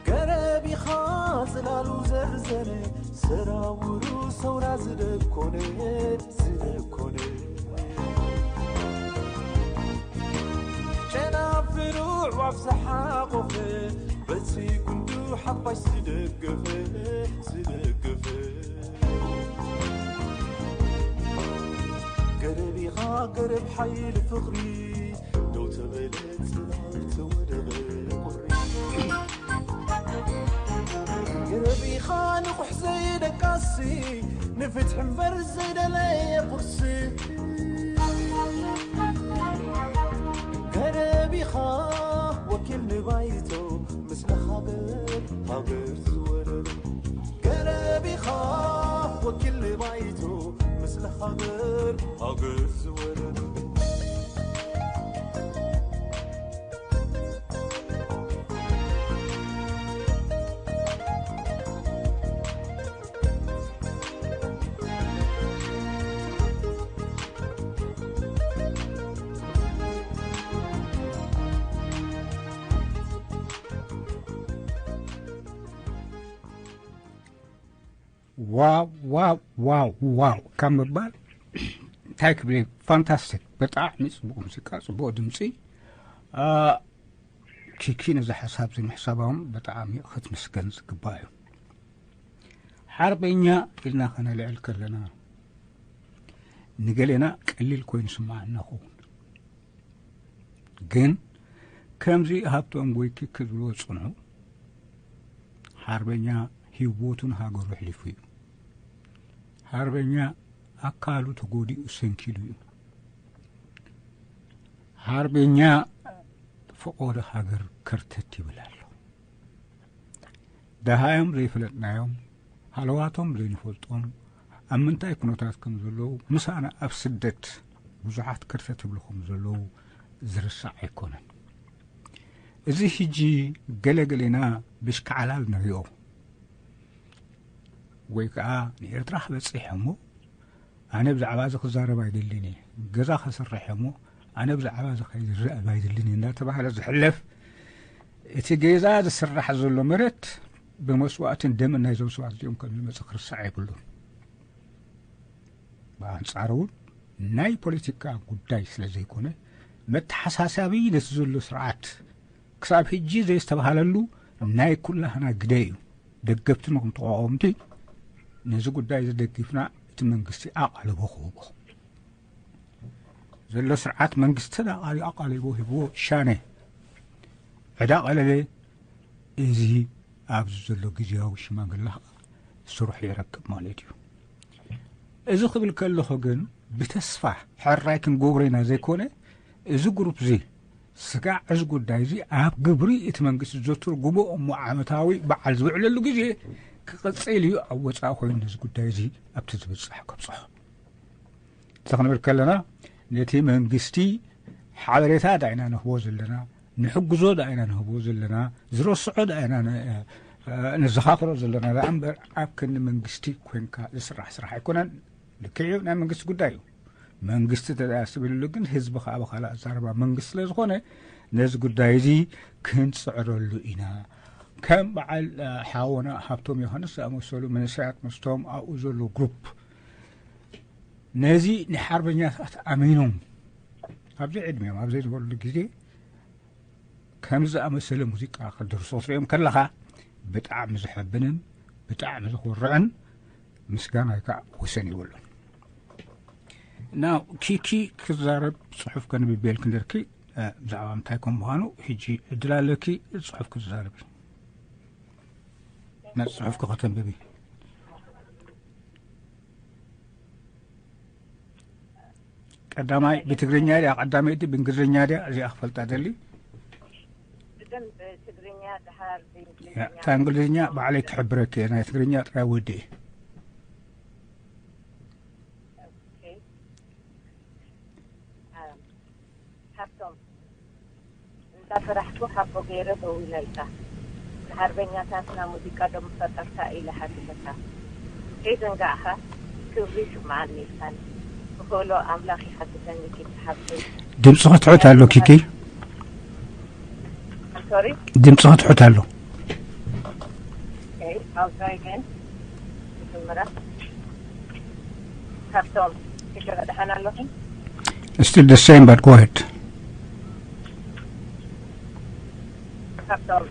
ገረብ ኢኻ ጽላሉ ዘርዘነ፣ ሰራውሩ ሰውራ ዝደኮነ፣ ዝደኮነ። ጨናፍሩ ኣዕዋፍ ዝሓቖፈ፣ በቲ ጉንዱ ሓፋሽ ዝደገፈ፣ ዝደገፈ። ገረብ ኢኻ ገረብ ሓይሊ ፍቕሪ፣ ደው ተበለ ጽላል ተወደቐ ቁሪ። ገረብ ኢኻ ንቑሕ ዘይደቃሲ፣ ንፍትሒ እምበር ዘይደለየ ቁርሲ። ገረብ ኢኻ ወኪል ንባይቶ፣ ምስለ ሃገር ሃገር ዝወደዱ ገረቢኻ ወኪል ባይቶ፣ ምስለ ሃገር ሃገር ዝወደዱ። ዋው ዋው ዋው ዋው ካብ ምባል እንታይ ክብል? ፋንታስቲክ፣ ብጣዕሚ ፅቡቅ ሙዚቃ፣ ፅቡቅ ድምፂ። ኪኪ ነዚ ሓሳብ እዚ ምሕሳባም ብጣዕሚ ክትምስገን ዝግባ እዩ። ሓርበኛ ኢልና ከነልዕል ከለና ንገሌና ቀሊል ኮይኑ ስምዓና ኸውን፣ ግን ከምዚ ሃብቶም ወይ ኪኪ ዝብልዎ ዝፅንሑ፣ ሓርበኛ ህይወቱን ሃገሩ ኣሕሊፉ እዩ። ሓርበኛ ኣካሉ ተጎዲኡ ሰንኪሉ እዩ። ሓርበኛ ፈቆዶ ሃገር ከርተት ይብል ኣሎ። ደሃዮም ዘይፈለጥናዮም፣ ሃለዋቶም ዘይንፈልጦም፣ ኣብ ምንታይ ኩነታት ከም ዘለዉ፣ ምሳና ኣብ ስደት ብዙሓት ከርተት ይብሉ ከም ዘለዉ ዝርሳዕ ኣይኮነን። እዚ ሕጂ ገለገሌና ብሽካዕላል ንሪኦ፣ ወይ ከዓ ንኤርትራ ክበፅሕ እሞ ኣነ ብዛዕባ እዚ ክዛረብ ኣይደልን እየ፣ ገዛ ከስርሕ እሞ ኣነ ብዛዕባ እዚ ከይዝረብ ኣይደልን እየ እንዳተባሃለ ዝሕለፍ፣ እቲ ገዛ ዝስራሕ ዘሎ መሬት ብመስዋእትን ደምን ናይዞም ሰባት እዚኦም ከም ዝመፅእ ክርሳዕ የብሉን። ብኣንፃሩ እውን ናይ ፖለቲካ ጉዳይ ስለ ዘይኮነ፣ መተሓሳሰቢ ነቲ ዘሎ ስርዓት ክሳብ ሕጂ ዘይስተብሃለሉ ናይ ኩላህና ግደ እዩ። ደገፍቲ ንኹን ተቃወምቲ ነዚ ጉዳይ እዚ ደጊፍና እቲ መንግስቲ ኣቓልቦ ክህቦ ዘሎ ስርዓት መንግስቲ ኣቓልቦ ሂብዎ ሻነ ዕዳ ቀለለ እዚ ኣብዚ ዘሎ ግዜያዊ ሽማግላ ስርሑ ይረክብ ማለት እዩ። እዚ ክብል ከለኹ ግን ብተስፋ ሕራይ ክንገብሮ ኢና ዘይኮነ፣ እዚ ግሩፕ እዚ ስጋዕ እዚ ጉዳይ እዚ ኣብ ግብሪ እቲ መንግስቲ ዘትርጉሞ እሞ ዓመታዊ በዓል ዝውዕለሉ ግዜ ክቕፅል እዩ። ኣብ ወፃኢ ኮይኑ ነዚ ጉዳይ እዚ ኣብቲ ዝብፃሕ ከብፅሖ። እዚ ክንብል ከለና ነቲ መንግስቲ ሓበሬታ ዳኢና ንህቦ ዘለና፣ ንሕግዞ ዳኢና ንህቦ ዘለና፣ ዝረስዖ ዳኢና ን- ነዘኻኽሮ ዘለና ደኣ እምበር ኣብ ክንዲ መንግስቲ ኮንካ ዝስራሕ ስራሕ ኣይኮነን። ልክዕ እዩ፣ ናይ መንግስቲ ጉዳይ እዩ። መንግስቲ ተዳያስ ትብልሉ ግን ህዝቢ ከዓ ብካልእ ኣዛረባ መንግስቲ ስለ ዝኾነ ነዚ ጉዳይ እዚ ክንፅዕረሉ ኢና። ከም በዓል ሓወና ሃብቶም ዮሃንስ ዝኣመሰሉ መንእሰያት ምስቶም ኣብኡ ዘሎ ግሩፕ ነዚ ንሓርበኛታት ኣሚኖም ኣብዚ ዕድሚኦም ኣብ ዘይነበርሉ ግዜ ከምዚ ዝኣመሰለ ሙዚቃ ክድርሶ ክትሪኦም ከለኻ ብጣዕሚ ዘሐብንን ብጣዕሚ ዘኹርዕን ምስጋናይ ከዓ ወሰን ይብሉን። ናው ኪኪ ክዛረብ ፅሑፍ ከንብብ የልክ ነርኪ ብዛዕባ ምንታይ ከም ምዃኑ ሕጂ ዕድል ኣለኪ። ፅሑፍ ክትዛረቢ ነቲ ፅሑፍኪ ከተንብቢ። ቀዳማይ ብትግርኛ ድያ ቀዳመይቲ ብእንግሊዝኛ ድያ እዚኣ ክፈልጣ ደሊ። ቅድም ብትግርኛ ድሓር እታ እንግሊዝኛ ባዕለይ ክሕብረኪ እየ ናይ ትግርኛ ጥራይ ወዲ። ሓፍቶም እንዳፈራሕኩ ሓቦ ገይረ ደው ኢለልካ ንሓርበኛታትና ሙዚቃ ዶ ምፈጠርካ ኢለ ሓቲተካ ከይዘንጋዕካ ክብሪ ይስምዓኒ ኢልካኒ ብክእሎ ኣምላኽ ይሓግዘኒ ኪቲ ሓፍተይ። ድምፅኺ ትሑት ኣሎ ኪኪ። ሶሪ ድምፅኺ ትሑት ኣሎ። Okay, I'll try again. ዝምራ ካብቶም ክሽረ ደሓን ኣለኹም። Still the same, but go ahead. ካብቶም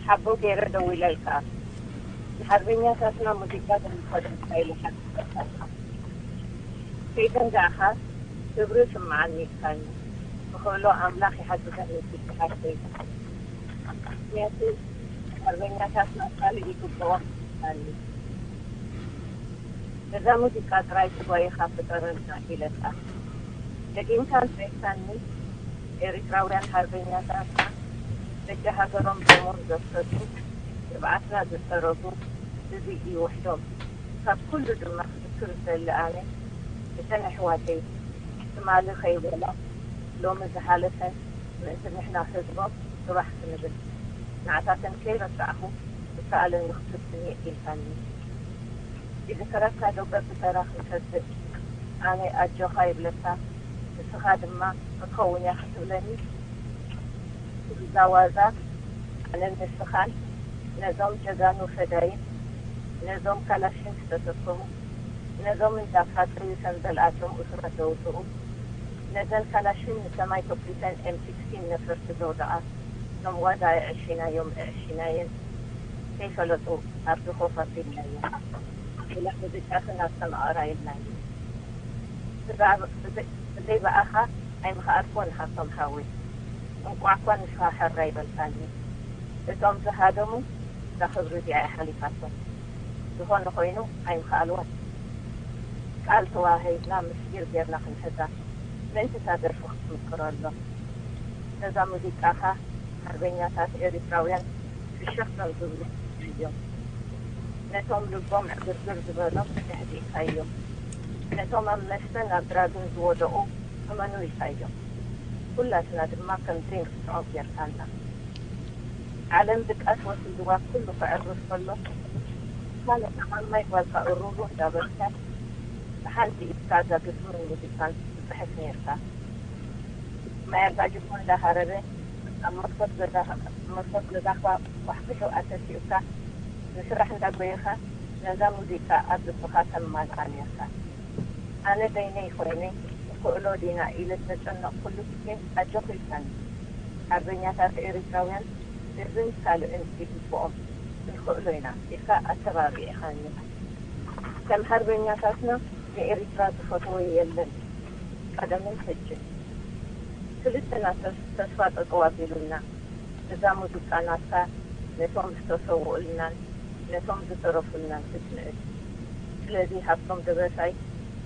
ሓቦ ገይረ ደው ኢለልካ ንሓርበኛታትና ሙዚቃ ተምፈጥካ ኢልካ ከይተንጋእካ ክብሪ ስምዓኒ ኢልካኒ ብክእሎ ኣምላኽ ይሓግዘኒ ኢልካ ሓሰይ ምክንያቱ ሓርበኛታትና ካልእ ይግብኦም ኢልካኒ ነዛ ሙዚቃ ጥራይ ስጓይኻ ፍጠረልና ኢለካ ደጊምካ እንተኢልካኒ ኤሪትራውያን ሓርበኛታትና ደቂ ሃገሮም ደሞም ዘፍሰሱ፣ ንብዓትና ዝጸረጉ፣ እዚ እዩ ውሕዶም። ካብ ኩሉ ድማ ክዝክር ዝደሊ ኣነ፣ እተን ኣሕዋተይ፣ ትማሊ ከይበላ፣ ሎሚ ዝሓለፈን፣ ምእንቲ ንሕና ህዝቦም ጽባሕ ክንብል፣ ንዓታተን ከይረሳዕኹ፣ ዝከኣለኒ ክፍትን የኢልካኒ። ይዝከረካ ዶ በብተራ ክንሰድእ፣ ኣነ ኣጆኻ ይብለካ፣ ንስኻ ድማ ክትኸውን እያ ክትብለኒ። ብዛዋዛ ኣነን ንስኻን ነዞም ጀጋኑ ፈዳይን፣ ነዞም ካላሽን ዝተሰከሙ፣ ነዞም እንዳፋጠዩ ሰንበልኣቶም እሱራት ዘውፅኡ፣ ነዘን ካላሽን ንሰማይ ተኩሰን ኤም ሲክስቲን ነፈርቲ ዘውደቓ፣ ቶም ዋዛ ኣዕሺናዮም ኣዕሺናየን ከይፈለጡ ኣብ ድኾፍ ኣቢልናዮም። ብላ ሙዚቃ ክናስተማቕራ ኢልናዮ። ብዛዕባ-፣ ብዘይ-፣ ብዘይ ብኣኻ ኣይምኸኣልኩን ሃብቶም ሓወይ። እንቋዕ እኳ ንስኻ ሕራ ይበልካኒ። እቶም ዝሃደሙ እዛ ክብሪ እዚኣ እያ ሓሊፋቶም። ዝኾነ ኮይኑ ኣይምኸኣልዎን። ቃል ተዋሂብና ምስጢር ጌርና ክንሕዛ ምእንቲ እታ ደርፊ ክትምቅረሎም። ነዛ ሙዚቃኻ ሓርበኛታት ኤሪትራውያን ፍሽኽ ከም ዝብሉ እዮም። ነቶም ልቦም ዕግርግር ዝበሎም ኣሕዲእካዮም። ነቶም ኣብ መስተን ኣብ ድራግን ዝወደቑ እመኑ ኢልካዮም። ኩላትና ድማ ከም ዘይንርስዖም ጌርካና። ዓለም ድቃስ ወሲድዋ ኩሉ ከዕርፍ ከሎ፣ ካልእ ተሓማይ ጓልካ እሩሩ እንዳበልካ ብሓንቲ ኢድካ እዛ ግጥምን ሙዚቃን ትጽሕፍ ኔርካ። ማይ ኣባጅሞ እንዳሃረረ ኣብ መስኮት ገዛኻ፣ መስኮት ገዛኻ ኳሕኲሑ ኣተሲኡካ፣ ንስራሕ እንዳጎየኻ ነዛ ሙዚቃ ኣብ ልብኻ ተማልኣ ኔርካ። ኣነ በይነይ ኮይነ ንኽእሎ ዲና ኢለ ዝተጨነቕኩሉ ግዜ ኣጆኺ ኢልካኒ። ሓርበኛታት ኤሪትራውያን እዝን ካልእን ይግብኦም፣ ንኽእሎ ኢና ኢልካ ኣተባቢዕኻኒ። ከም ሓርበኛታትና ንኤሪትራ ዝፈተወ የለን፣ ቀደምን ሕጅን። ክልተና ተስ-፣ ተስፋ ጠጠው ኣቢሉና፣ እዛ ሙዚቃ ናትካ ነቶም ዝተሰውኡልናን ነቶም ዝተረፉልናን ክትንእድ። ስለዚ ሃብቶም ደበሳይ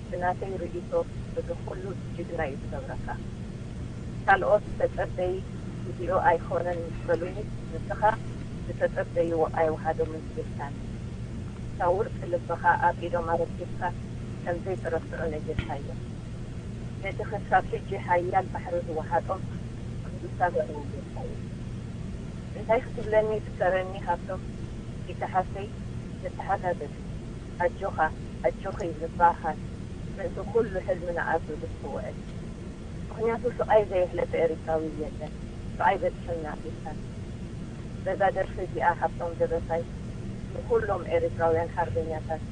ብናተይ ርእይቶ እዚ ኩሉ ጅግና እዩ ዝገብረካ። ካልኦት ተጸበዪ ግዜኡ ኣይኮነን ምስ በሉኒ፣ ንስኻ ዝተጸበይዎ ኣይወሃዶምን ኢልካኒ። እታ ውርቂ ልብኻ ኣብ ኢዶም ኣረኪብካ ከም ዘይትረስዖ ነጊርካዮም። ነቲ ክሳብ ሕጂ ሓያል ባሕሪ ዝወሓጦ ቅዱስ ሃገር ነጊርካዮም። እንታይ ክትብለኒ ትከረኒ ሃብቶም፣ ኢቲ ሓፍተይ፣ ንተሓጋገዝ። ኣጆኻ፣ ኣጆኺ ንባሃል ምእንቲ ኩሉ ሕልምና ኣብ ዝብል ትውዕል። ምኽንያቱ ስቓይ ዘየሕለፈ ኤሪትራዊ የለን። ስቓይ በጺሑና ኢልካ። በዛ ደርፊ እዚኣ ሃብቶም ደበሳይ ንኹሎም ኤሪትራውያን ሓርበኛታት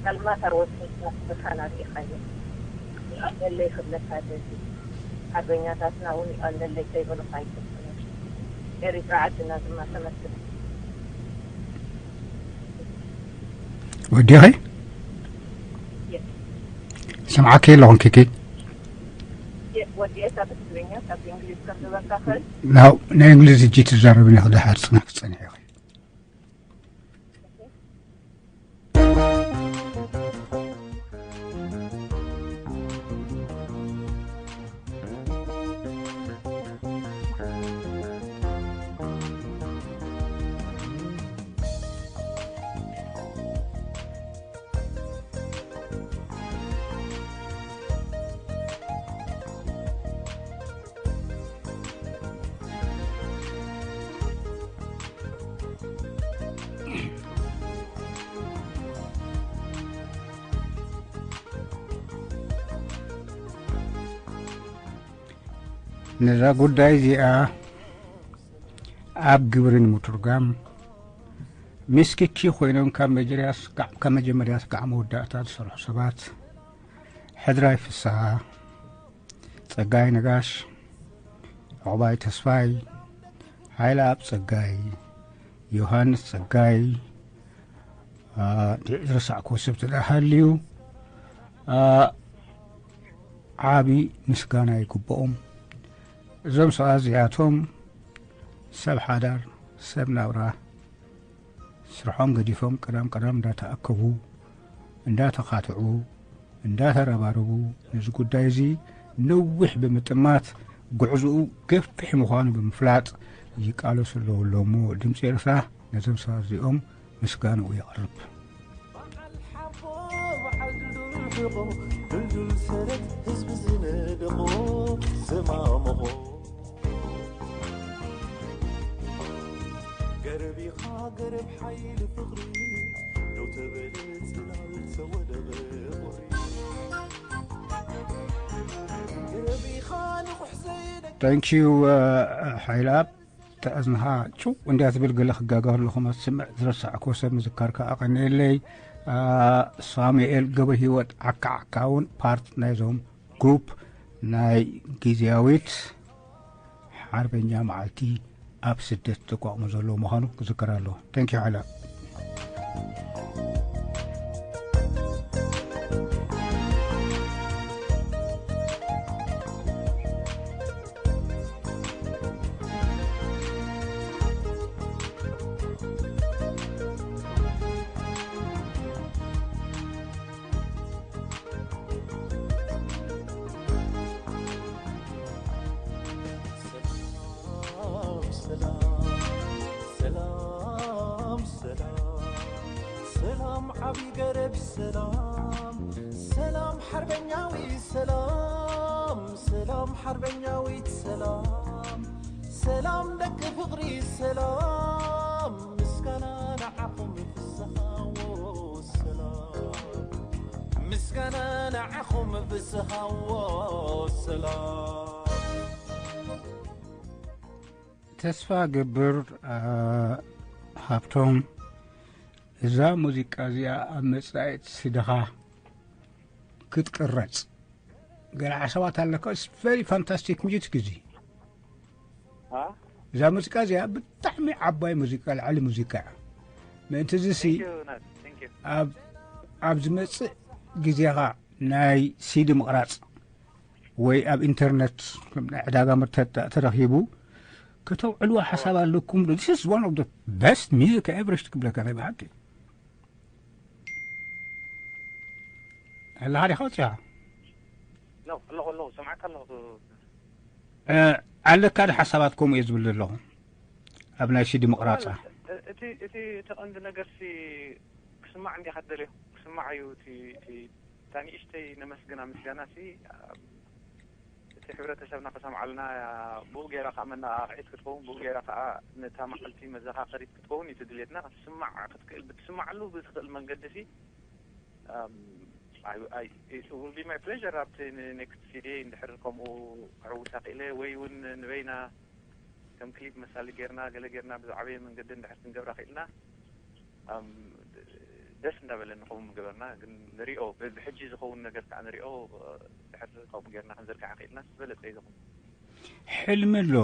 ጸልማት ኣወሲንካ ብርሃን ኣርኢኻዮም። ይቐለለይ ክብለካ ደሊ። ሓርበኛታትና እውን ይቐለለይ ከይበሉኻ ኣይትፍትን። ኤሪትራ ዓድና ድማ ተመስገን። ወዲኺ? ሰምዓኪ ኣለኹን ኪኪ። ወዲኤ ካብ ትግርኛ ካብ እንግሊዝ ከም ዝበልካ ኸል ናው ናይ እንግሊዝ እጂ ትዛረብኒ ክደሓር ጽናሕ ክጸንሕ ኢኺ። ነዛ ጉዳይ እዚኣ ኣብ ግብሪ ንምትርጓም ምስ ኪኪ ኮይኖም ካብ መጀርያ ስጋዕ ካብ መጀመርያ ስጋዕ መወዳእታ ዝሰርሑ ሰባት ሕድራይ ፍስሃ፣ ጸጋይ ነጋሽ፣ ዑቕባይ ተስፋይ፣ ሓይለኣብ ጸጋይ፣ ዮሃንስ ጸጋይ፣ ዝረሳዕኩዎ ሰብ ተደኣ ሃልዩ ዓቢ ምስጋና ይግብኦም። እዞም ሰባት እዚኣቶም ሰብ ሓዳር ሰብ ናብራ ስርሖም ገዲፎም ቀዳም ቀዳም እንዳተኣከቡ እንዳተኻትዑ እንዳተረባረቡ ነዚ ጉዳይ እዚ ነዊሕ ብምጥማት ጉዕዝኡ ገፊሕ ምዃኑ ብምፍላጥ ይቃለሱ ኣለዉ ኣሎ እሞ፣ ድምፂ ኤርትራ ነዞም ሰባት እዚኦም ምስጋንኡ የቕርብ። በዓል ሓቦ፣ በዓል ድልዱል ሕቖ፣ ድልዱል ሰረት ህዝቢ ዝነደቖ፣ ዘማምቖ። ገረብ ኢኻ፣ ገረብ ሓይሊ ፍቕሪ፣ ደው ተበለ ጽላል ተወደቐ ቁሪ። ገረብ ኢኻ፣ ንቑሕ ዘይደ- Thank you, uh, ሓይለኣብ። እታ እዝንኻ ጭው እንድያ ትብል፣ ገለ ክጋገ ከለኹ ትስምዕ ዝረሳዕክዎ ሰብ ምዝካርካ ኣቐንየለይ። ኣ፣ ሳሙኤል ገብረ ህይወት ዓካ ዓካ እውን ፓርት ናይዞም ግሩፕ ናይ ግዝያዊት ሓርበኛ መዓልቲ ኣብ ስደት ዘቋቑሙ ዘለዉ ምዃኑ ክዝከር ኣለዎ። Thank you ሓይለ። ሰላም፣ ሰላም፣ ሰላም፣ ሰላም፣ ሰላም፣ ዓቢ ገረብ ሰላም፣ ሰላም፣ ሓርበኛዊ ሰላም፣ ሰላም፣ ሓርበኛዊት ሰላም፣ ሰላም፣ ደቂ ፍቕሪ ሰላም፣ ምስጋና ንዓኹም ፍስሃዎ ሰላም፣ ምስጋና ንዓኹም ፍስሃዎ ሰላም። ተስፋ ገብር፣ አ፣ ሃብቶም፣ እዛ ሙዚቃ እዚኣ ኣብ መጻኢት ስደኻ ክትቅረጽ ገለ ሓሳባት ኣለካ? It's very fantastic music እዚ። አ? እዛ ሙዚቃ እዚኣ ብጣዕሚ ዓባይ ሙዚቃ፣ ልዕሊ ሙዚቃ እያ። ምእንቲ እዚ ሲ Thank you, Nat. Thank you. ኣብ፣ ኣብ ዝመጽእ ግዜኻ ናይ ሲዲ ምቕራጽ ወይ ኣብ ኢንተርነት ናይ ዕዳጋ ምርተት ተረኺቡ ከተውዕልዎ ሓሳብ ኣለኩም ዶ? This is one of the best music ever ክብለካ ናይ ብሓቂ። ኣለኻ ዲኻ ወፂኻ? ኣለኹ፣ ኣለኹ፣ ኣለኹ፣ ሰምዓካ ኣለኹ። እ፣ ኣለካ ዶ ሓሳባት ከምኡ እየ ዝብል ዘለኹ ኣብ ናይ ሲዲ ምቕራጻ? እቲ፣ እቲ፣ እቲ ቀንዲ ነገርሲ ክስማዕ እንዲኻ ትደልዮ፣ ክስማዕ እዩ እቲ፣ እቲ፣ እታ ንእሽተይ ነመስግና ምስጋናሲ፣ እቲ ሕብረተሰብና ክሰምዓልና፣ ብኡ ገይራ ከኣ መነቓቕሒት ክትከውን፣ ብኡ ገይራ ከኣ ነታ መዓልቲ መዘኻኸሪት ክትከውን እዩ ትድልየትና። ክትስማዕ ክትክእል፣ ብትስማዓሉ ብትኽእል መንገዲሲ፣ ኣም፣ ኣይ፣ ኣይ፣ it will be my pleasure ኣብቲ ን-፣ ኔክስት ሲዲ እንድሕር ከምኡ ክዕውታ ክኢለ፣ ወይ እውን ንበይና ከም ክሊፕ መሳሊ ጌርና፣ ገለ ጌርና ብዝዓበየ መንገዲ እንድሕር ክንገብራ ክኢልና፣ ኣም፣ ደስ እንዳበለኒ ከምኡ ምገበርና። ግን ንሪኦ፣ ብ-፣ ብሕጂ ዝኸውን ነገር ከዓ ንሪኦ፣ ድሕር ከምኡ ጌርና ክንዝርግሓ ክኢልና ዝበለጸ እዩ ዝኸውን። ሕልሚ ኣሎ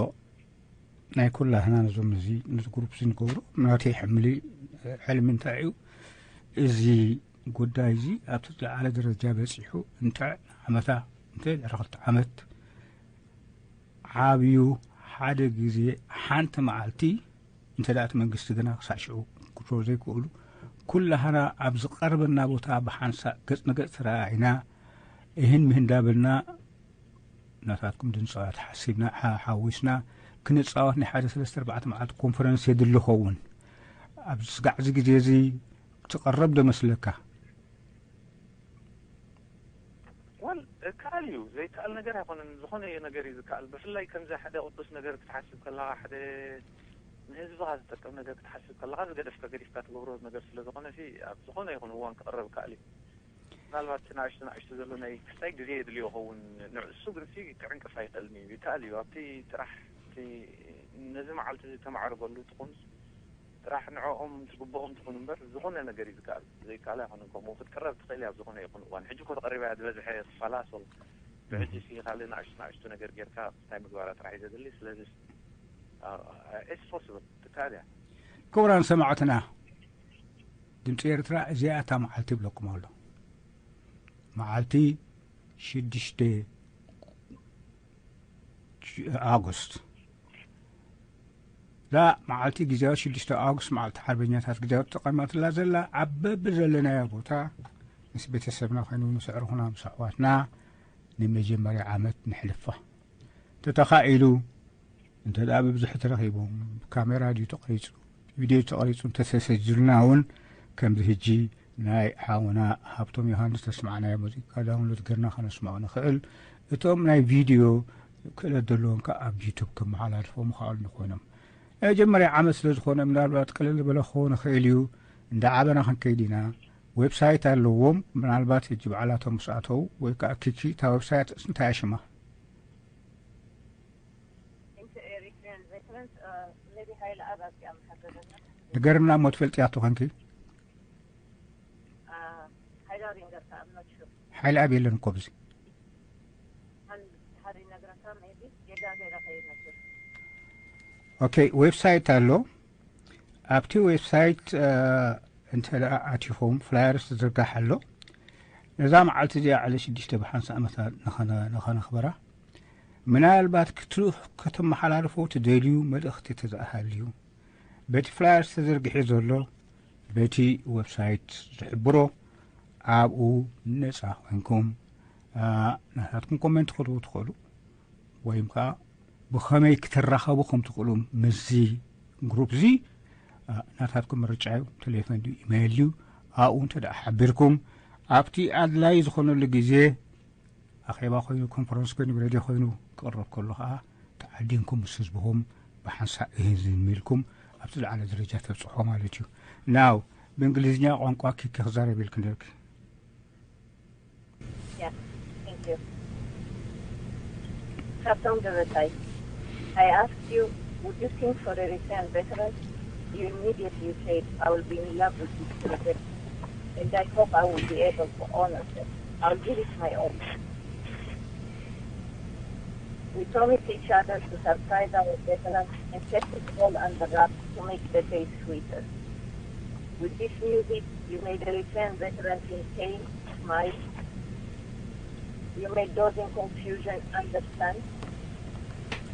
ናይ ኩላህና፣ ነዞም እዚ፣ ነዚ ግሩፕ እዚ ንገብሮ፣ ናተይ ሕምሊ፣ ሕልሚ እንታይ እዩ? እዚ ጉዳይ እዚ ኣብቲ ዝለዓለ ደረጃ በጺሑ፣ እንተ ዓመታ፣ እንተ ድሕሪ ክልተ ዓመት ዓብዩ፣ ሓደ ግዜ፣ ሓንቲ መዓልቲ፣ እንተ ደኣ እቲ መንግስቲ ግና ክሳዕ ሽዑ ክድሮ ዘይክእሉ፣ ኩላህና ኣብ ዝቐርበና ቦታ ብሓንሳእ ገጽ ንገጽ ተረኣኢና፣ እህን ምህን እንዳበልና፣ ናታትኩም ድምፃውያን ሓሲብና፣ ሓ-፣ ሓዊስና ክንፃወት ናይ ሓደ ሰለስተ ኣርባዕተ መዓልቲ ኮንፈረንስ የድሊ ኸውን። ኣብ ስጋዕ እዚ ግዜ እዚ ትቐረብ ዶ መስለካ? ወል፣ ይከኣል እዩ። ዘይከኣል ነገር ኣይኮነን። ዝኾነ ነገር እዩ ዝከኣል። ብፍላይ ከምዚ ሓደ ቅዱስ ነገር ክትሓስብ ከለኻ፣ ሓደ ንህዝብኻ ዝጠቅም ነገር ክትሓስብ ከለኻ፣ ዝገደፍካ ገዲፍካ ትገብሮ ነገር ስለ ዝኾነ ሲ፣ ኣብ ዝኾነ ይኹን እዋን ክቕረብ ይከኣል እዩ። ምናልባት እቲ ንኣሽቱ ንኣሽቱ ዘሎ ናይ ክስታይ ግዜ የድልዮ ይኸውን። ንሱ ግን ሲ ክዕንቅፍ ኣይኽእልን እዩ። ይከኣል እዩ። ኣብቲ ጥራሕ እቲ ነዚ መዓልቲ እዚ ተማዕርገሉ ትኹን ጥራሕ ንዕኦም ትግብኦም ትኹን እምበር፣ ዝኾነ ነገር እዩ ዝከኣል። ዘይከኣል ኣይኮነን። ከምኡ ክትቅረብ ትኽእል እያ ኣብ ዝኾነ ይኹን እዋን። ሕጂ እኮ ተቐሪባ እያ ዝበዝሐ ክፋላ። ሶ ብሕጂ ሲ ካልእ ንኣሽቱ ንኣሽቱ ነገር ጌርካ እንታይ ምግባራ ጥራሕ እዩ ዘድሊ። ስለዚ፣ አ፣ it's possible፣ ትከኣል እያ። ክቡራን ሰማዕትና፣ ድምፂ ኤርትራ እዚኣ እታ መዓልቲ ይብለኩም ኣሎ። መዓልቲ ሽዱሽተ ኣጉስት። እዛ መዓልቲ ግዜያዊ ሽዱሽተ ኣጉስት፣ መዓልቲ ሓርበኛታት ግዜያዊ ተቐሚጥላ ዘላ፣ ኣብ በብዘለናዮ ቦታ ምስ ቤተሰብና ኮይኑ፣ ምስ ኣዕሩኽና፣ ምስ ኣሕዋትና ንመጀመርያ ዓመት ነሕልፋ። ተተኻኢሉ እንተ ደኣ ብብዝሒ ተረኺቦም፣ ብካሜራ ድዩ ተቐሪጹ፣ ብቪድዮ ተቐሪጹ እንተተሰጅሉና እውን፣ ከምዚ ሕጂ ናይ ሓውና ሃብቶም ዮሃንስ ተስማዕናዮ ሙዚቃ ዳውንሎድ ገርና ከነስምዖ ንኽእል። እቶም ናይ ቪድዮ ክእለት ዘለዎም ከኣ ኣብ ዩቱብ ከመሓላልፎም ይኽኣሉ ኮይኖም። መጀመርያ ዓመት ስለ ዝኾነ ምናልባት ቅልል ዝበለ ክኸውን ይኽእል እዩ። እንዳ ዓበና ክንከይድ ኢና። ዌብሳይት ኣለዎም። ምናልባት ሕጂ በዓላቶም ምስ ኣተው ወይ ከኣ ኪኪ እታ ዌብሳይት እንታይ እያ ሽማ? Into Eritrean veterans, uh, maybe Haile Abab, yeah, I'm happy with that. ንገርና እሞ ትፈልጥያ ተኾንኪ? Uh, Haile Abab, I'm not sure. ሓይሊ ኣብ የለን እኮ ብዚ። And Harry Nagrata, maybe? ጌጋ ገይረ ከይነግር። ኦኬ፣ ዌብሳይት ኣሎ። ኣብቲ ዌብሳይት፣ እ፣ እንተ ደኣ ኣቲኹም፣ ፍላየርስ ትዝርጋሕ ኣሎ። ነዛ መዓልቲ እዚኣ ዕለት ሽዱሽተ ብሓንሳእ ዓመታ ንኸነ-፣ ንኸነኽብራ። ምናልባት ክትልኡ ከተመሓላልፉ ትደልዩ መልእኽቲ ተዝኣሃልዩ፣ በቲ ፍላየርስ ተዘርጊሑ ዘሎ፣ በቲ ዌብሳይት ዝሕብሮ፣ ኣብኡ ነጻ ኮይንኩም፣ እ፣ ናታትኩም ኮሜንት ክትህቡ ትኽእሉ። ወይም ከኣ ብኸመይ ክትራኸቡ ከም ትኽእሉ ምስዚ ግሩፕ እዚ፣ እ፣ ናታትኩም ምርጫ እዩ። ቴሌፎን ድዩ፣ ኢሜይል ድዩ? ኣብኡ እንተ ደኣ ሓቢርኩም፣ ኣብቲ ኣድላዪ ዝኾነሉ ግዜ፣ ኣኼባ ኮይኑ፣ ኮንፈረንስ ኮይኑ፣ ብሬድዮ ኮይኑ ክቕረብ ከሎ ከኣ ተዓዲምኩም ምስ ህዝብኹም ብሓንሳእ እህዝም ኢልኩም ኣብቲ ዝለዓለ ደረጃ ተብጽሖ ማለት እዩ። ናው ብእንግሊዝኛ ቋንቋ ኪኪ ክዛረብ ኢልክ ነርክ። Yeah, thank you. Captain Devetai, I asked you, would you sing for Eritrean veterans? You immediately said, I will be in love with this project, and I hope I will be able to honor them. I'll give it my all. We promised each other to surprise our veterans and kept it all under wraps to make the day sweeter. With this music, you made Eritrean veterans in pain smile. You made those in confusion understand.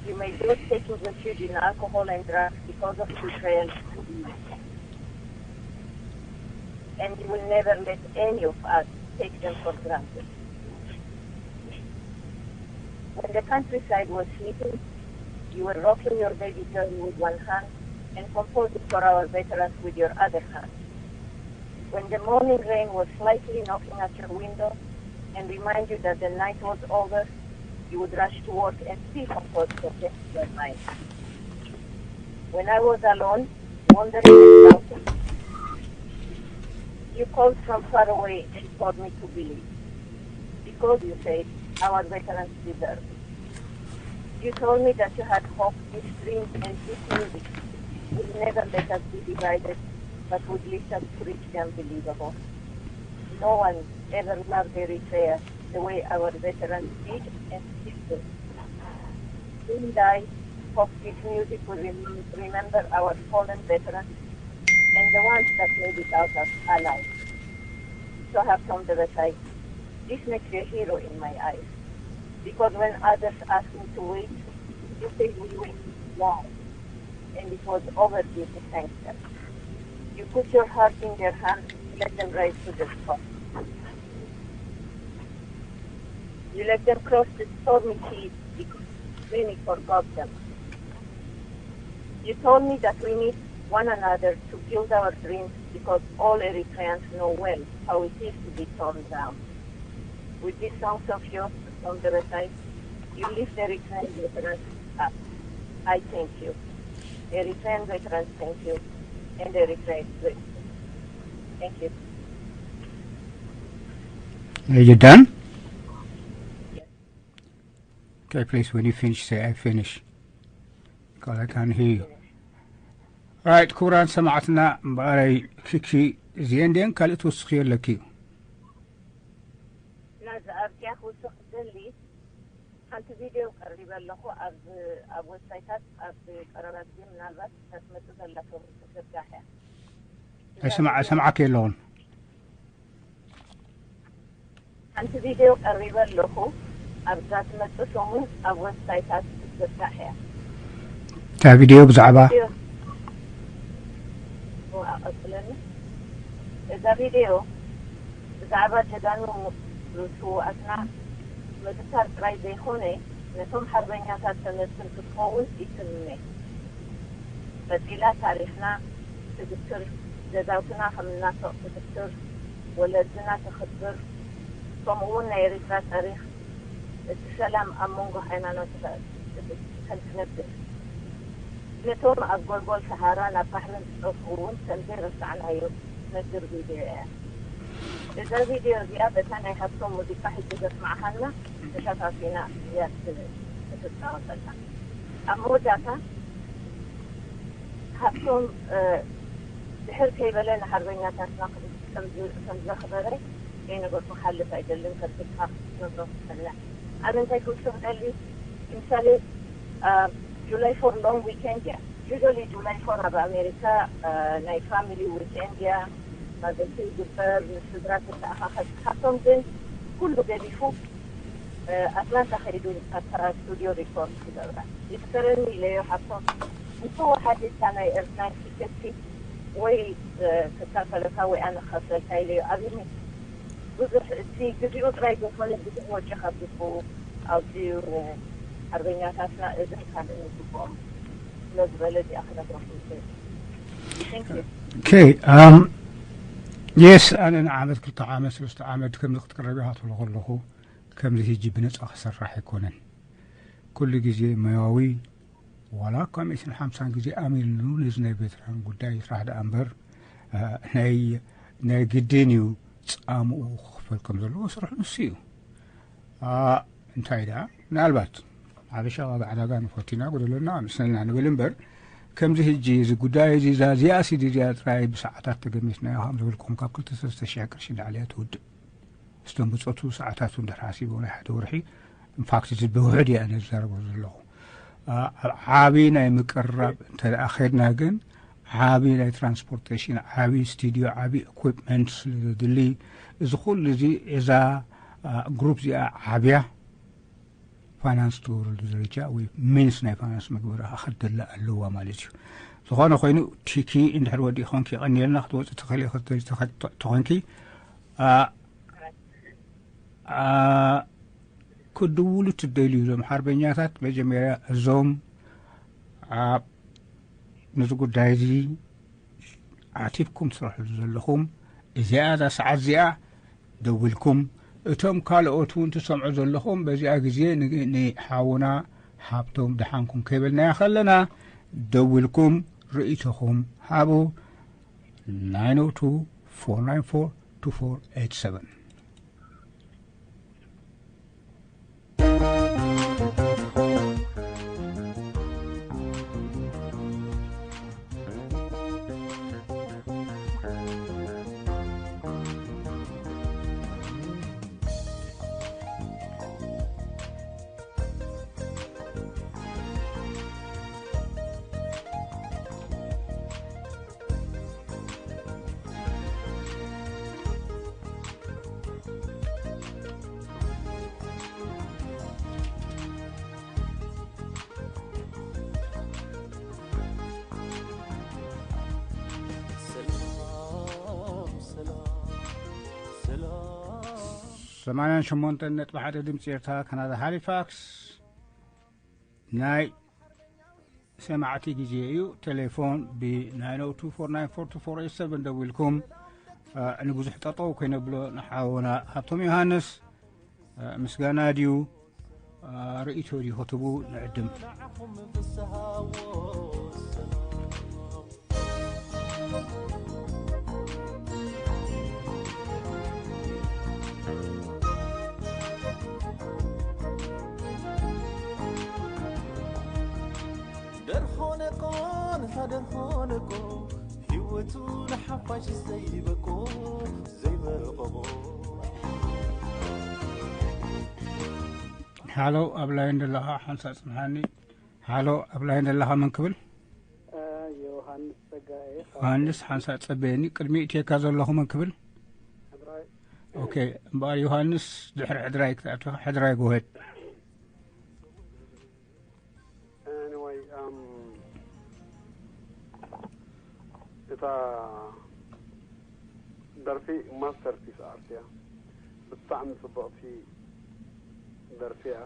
You made those taking refuge in alcohol and drugs because of betrayal. And you will never let any of us take them for granted. When the countryside was sleeping, you were rocking your baby girl with one hand and composing for our veterans with your other hand. When the morning rain was slightly knocking at your window and remind you that the night was over, you would rush to work and still compose for just your mind. When I was alone, wondering and doubting, you called from far away and told me to believe, because you said our veterans deserve it. You told me that you had hope, this dream, and this music would never let us be divided, but would lift us to reach the unbelievable. No one ever loved Eritrea the way our veterans did and still do. When I hope this music will rem-, remember our fallen veterans and the ones that made it out as alive. So have come the Versailles. This makes you a hero in my eyes. Because when others ask me to wait, you say we wait long. And it was overdue to thank them. You put your heart in their hands, let them rise to the top. You let them cross the stormy seas because many forgot them. You told me that we need one another to build our dreams because all Eritreans know well how it is to be torn down. With these songs of yours, from the Versailles, you lift Eritrean veterans up. I thank you. Eritrean veterans thank you. And Eritrea is grateful. Thank you. Are you done? Yes. Okay, please, when you finish, say, "I finish." Because I can't hear you. Right, ክቡራን ሰማዕትና፣ እምበኣረይ ኪኪ፣ እዚኤን ድየን ካልእ ትውስኽዮ ኣለኪ? ናዚ ኣብዚኣ ክውስኽ ዝደሊ፣ ሓንቲ ቪድዮ ቀሪበ ኣለኹ። ኣብ፣ ኣብ ዌብሳይታት ኣብ ቀረባ ግዜ ምናልባት እታ ትመጽእ ዘላ ሰሙን ክትዝርጋሕ እያ። ኣይሰማዕ-፣ ኣይሰማዓኪ ኣለኹን። ሓንቲ ቪድዮ ቀሪበ ኣለኹ። ኣብዛ ትመጽእ ሰሙን ኣብ ዌብሳይታት ክትዝርጋሕ እያ። እታ ቪድዮ ብዛዕባ? ቪድዮ፣ ዋ፣ ቀጽለኒ። እዛ ቪድዮ ብዛዕባ ጀጋኑ ስውኣትና ምዝካር ጥራይ ዘይኮነ፣ ነቶም ሓርበኛታት ተመስል ክትኸውን ይትምነ። ቀጺላ ታሪኽና ትዝክር፣ ገዛውትና ከም እናሰቕ ትዝክር፣ ወለድና ተኽብር፣ ከምኡውን ናይ ኤርትራ ታሪኽ እቲ ሰላም ኣብ መንጎ ሃይማኖት ከም ትነብር፣ ነቶም ኣብ ጎልጎል ሰሃራ ናብ ባሕርን ዝጠፍኡ እውን ከም ዘይረሳዕናዮ ትነግር ቪድዮ እያ። እዛ ቪድዮ እዚኣ በታ ናይ ሃብቶም ሙዚቃ ሕጂ ዘስማዕኻና ተሸፋፊና እያ ትብል እትጻወተላ። ኣብ መወዳእታ ሃብቶም ድሕር ከይበለ ንሓርበኛታትና ከም ዘኽበረ ከይነገርኩ ክሓልፍ ኣይደልን። ከርትልካ ክትነግሮ ትኽእልና። ኣነ እንታይ ክውስኽ ደሊ፣ ምሳሌ ጁላይ ፎር ሎንግ ዊኬንድ እያ። ዩሊ ጁላይ ፎር ኣብ ኣሜሪካ ናይ ፋሚሊ ዊኬንድ እያ። ማዘቲ ይግበር፣ ምስ ስድራ ትተኣኻኸብ። ሃብቶም ግን ኩሉ ገዲፉ ኣትላንታ ከይዱ ኣብታ ስቱዲዮ ሪኮርድ ክገብራ። ይፍጠረኒ ኢለዮ፣ ሃብቶም እንተወሓዲድካ ናይ ኤርትራ ቲኬትሲ ወይ ክካፈለካ ወይ ኣነ ክኸፍለልካ ኢለዮ። ኣብኒ ብዙሕ እቲ ግዜኡ ጥራይ ዘይኮነ ብዙሕ ወጪ ካብ ግቡ ኣውፅኡ ሓርበኛታትና እዝን ካልእን ይግብኦም ስለ ዝበለ እዚኣ ክነግረኩም ይደሊ። Thank you። Okay. Um, yes, ኣነ ንዓመት ክልተ ዓመት ሰለስተ ዓመት ከምዚ ክትቅረብ ኢኻ ትብሎ ከለኹ ከምዚ ሕጂ ብነፃ ክስራሕ ኣይኮነን። ኩሉ ግዜ ሞያዊ ዋላ እኳ ሚእትን ሓምሳን ግዜ ኣሚሉ ነዚ ናይ ቬትራን ጉዳይ ይስራሕ ደኣ እምበር ናይ ናይ ግድን እዩ ፃምኡ ክኽፈል ከም ዘለዎ ስርሑ ንሱ እዩ። እንታይ ደኣ ምናልባት ሓበሻ ዋጋ ዕዳጋ ንፈቲና ጎደለና ኣምስለና ንብል እምበር ከምዚ ሕጂ እዚ ጉዳይ እዚ እዛ እዚኣ ሲዲ እዚኣ ጥራይ ብሰዓታት ተገሚትና ከም ዝብልኩም ካብ ክልተ ሰለስተ ሽሕ ቅርሺ ንላዕሊ እያ ትውድእ። እቶም ብፆቱ ሰዓታት እውን ድሕር ሓሲቦ ናይ ሓደ ወርሒ ኢንፋክት እዚ ብውሕድ እያ ነዛረቦ ዘለኹ። ኣብ ዓቢ ናይ ምቅርራብ እንተ ደኣ ኸድና ግን ዓቢ ናይ ትራንስፖርቴሽን፣ ዓቢ ስቱዲዮ፣ ዓቢ ኢኩፕመንት ስለ ዘድሊ እዚ ኩሉ እዚ እዛ ግሩፕ እዚኣ ዓብያ ፋይናንስ ትገብረሉ ደረጃ ወይ ሚንስ ናይ ፋይናንስ መግበሪ ከደላ ኣለዋ ማለት እዩ። ዝኾነ ኮይኑ ቲኪ እንድሕር ወዲእ ኮንኪ ቀኒልና ክትወፂ ትኽእሊ ተኾንኪ ክድውሉ ትደልዩ እዞም ሓርበኛታት መጀመርያ እዞም ኣብ ነዚ ጉዳይ እዚ ዓቲብኩም ትሰርሕሉ ዘለኹም እዚኣ እዛ ሰዓት እዚኣ ደዊልኩም እቶም ካልኦት እውን ትሰምዑ ዘለኹም በዚኣ ግዜ ንሓውና ሃብቶም ደሓንኩም ከይበልናዮ ከለና ደዊልኩም ርእይቶኹም ሃቡ። nine oh two four nine four two four eight seven ሰማንያን ሸሞንተን ነጥቢ ሓደ ድምፂ ኤርትራ ካናዳ ሃሊፋክስ ናይ ሰማዕቲ ግዜ እዩ። ቴሌፎን ብ nine oh two four nine four two four eight seven ደዊልኩም ንብዙሕ ጠጠው ከይነብሎ ንሓውና ሃብቶም ዮሃንስ ምስጋና ድዩ ርእይቶ ድዩ ክትቡ ንዕድም። ደርሆነቆ ንሳ ደርሆነቆ ህይወቱ ንሓፋሽ ዘይበቆ ዘይመረቐቦ ሃሎ ኣብ ላይን ዘለኻ ሓንሳእ ጽንሓኒ። ሃሎ ኣብ ላይን ዘለኻ መን ክብል? ዮሃንስ ጸጋኤ ዮሃንስ ሓንሳእ ጸበየኒ። ቅድሚ እትየካ ዘለኹ መን ክብል? ሕድራይ ኦኬ እምበኣር ዮሃንስ ድሕሪ ሕድራይ ክትኣትኻ ሕድራይ ጎሄድ። Anyway, um, እታ ደርፊ ማስተርፒስ ኣርት እያ። ብጣዕሚ ጽብቕቲ ደርፊ እያ።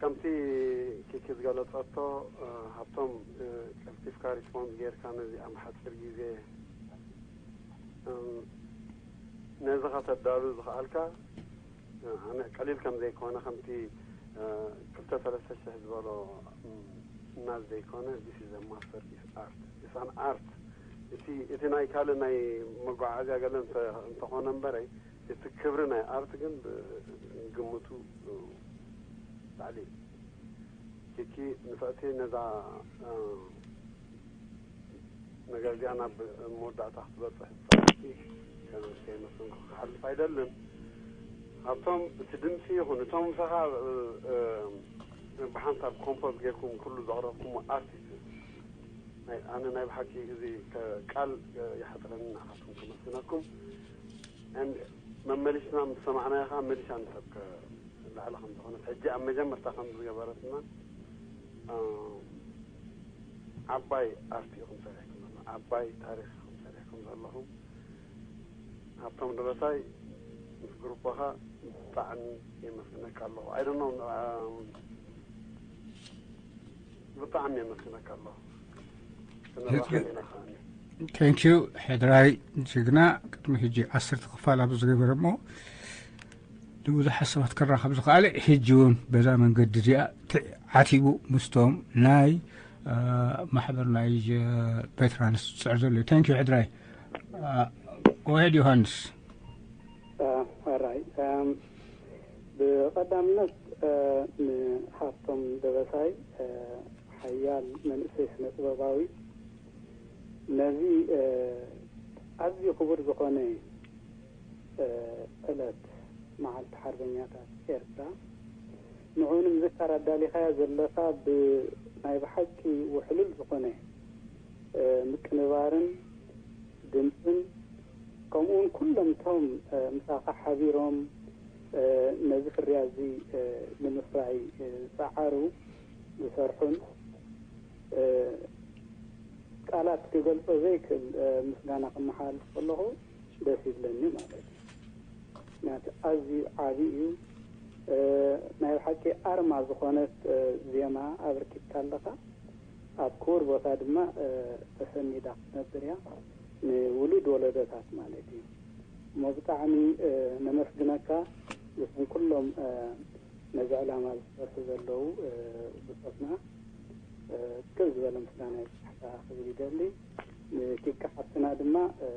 ከምቲ ኪኪ ዝገለጸቶ፣ እ፣ ሃብቶም፣ እ፣ ቀልጢፍካ ሪስፖንስ ጌርካ ነዚ ኣብ ሓጺር ግዜ፣ እ፣ ነዚ ከተዳሉ ዝኸኣልካ፣ እ፣ ኣነ ቀሊል ከም ዘይኮነ፣ ከምቲ፣ እ፣ ክልተ ሰለስተ ሽሕ ዝበሎ፣ እ፣ እና ዘይኮነ፣ this is a masterpiece art፣ it's an art። እቲ፣ እቲ ናይ ካልእ ናይ መጓዓዝያ ገለ እንተ-፣ እንተኾነ እምበረይ፣ እቲ ክብሪ ናይ ኣርት ግን ብ-፣ ግምቱ ላዕሊ እዩ። ኪኪ ንፍዕቲ ነዛ፣ እ፣ ነገር እዚኣ ናብ መወዳእታ ክትበጽሕ ዝጸዓርኪ ከም ከየመስገንኩ ክሓልፍ ኣይደልን። ኣብቶም እቲ ድምጺ ይኹን እቶም ምሳኻ፣ እ፣ እ፣ ብሓንሳብ ኮምፖዝ ጌርኩም ኩሉ ዘቕረብኩሞ ኣርቲስት ናይ፣ ኣነ ናይ ብሓቂ እዚ ከ-፣ ቃል፣ እ፣ ይሓጽረኒ ንዓኻትኩም ከመስግነኩም። And መመሊስና ምስ ሰማዕናዮ ኸዓ መሊሳ ንሰብ ከ-፣ ላዕሊ ከም ዝኾነት ሕጂ ኣብ መጀመርታ ከም ዝገበረትና፣ እ፣ ዓባይ ኣርት ኢኹም ሰሪሕኩም ዘለኹም፣ ዓባይ ታሪኽ ኢኹም ሰሪሕኩም ዘለኹም። ሃብቶም ደበሳይ ምስ ግሩፖኻ ብጣዕሚ የመስግነካ ኣለኹ። I don't know፣ እ፣ ብጣዕሚ የመስግነካ ኣለኹ። ክንራኸብ ኢና ከዓኒ። Thank you ሕድራይ ጅግና። ቅድሚ ሕጂ ዓሰርተ ክፋል ኣብ ዝገበረ እሞ ንብዙሓት ሰባት ክራኸብ ዝኸኣለ፣ ሕጂ እውን በዛ መንገዲ እዚኣ ትዕ-፣ ዓቲቡ ምስቶም ናይ፣ እ፣ ማሕበር ናይ፣ እ፣ ቬትራንስ ዝፅዕር ዘሎ እዩ። Thank you ሕድራይ። እ፣ go ahead ዮሃንስ። ራይ ብቐዳምነት፣ እ፣ ንሃብቶም ደበሳይ፣ እ፣ ሓያል መንእሰይ ስነ ጥበባዊ፣ ነዚ፣ እ፣ ኣዝዩ ክቡር ዝኾነ፣ እ፣ ዕለት መዓልቲ ሓርበኛታት ኤርትራ ንዕኡ ንምዝካር ኣዳሊኻዮ ዘለኻ ብናይ ብሓቂ ውሕሉል ዝኾነ፣ እ፣ ምቅንባርን ድምፅን፣ ከምኡ እውን ኩሎም እቶም፣ እ፣ ምሳኻ ሓቢሮም፣ እ፣ ነዚ ፍርያት እዚ፣ እ፣ ንምፍራይ፣ እ፣ ዝጸዓሩ፣ ዝሰርሑን፣ እ፣ ቃላት ክገልጾ ዘይክእል፣ እ፣ ምስጋና ከመሓላልፍ ከለኹ ደስ ይብለኒ ማለት እዩ። ምክንያቱ ኣዝዩ ዓቢ እዩ። እ፣ ናይ ብሓቂ ኣርማ ዝኾነት፣ እ፣ ዜማ ኣበርኪትካ ኣለኻ። ኣብ ክቡር ቦታ ድማ፣ እ፣ ተሰኒዳ ክትነብር እያ፣ ንውሉድ ወለዶታት ማለት እዩ። እሞ ብጣዕሚ፣ እ፣ ነመስግነካ። እዞም ኩሎም፣ እ፣ ነዚ ዕላማ ዝሰርሑ ዘለዉ፣ እ፣ ብጾትና፣ እ፣ ክብ ዝበለ ምስጋና ይብጻሕካ ክብል ይደሊ። ንኪካ ሓብትና ድማ፣ እ፣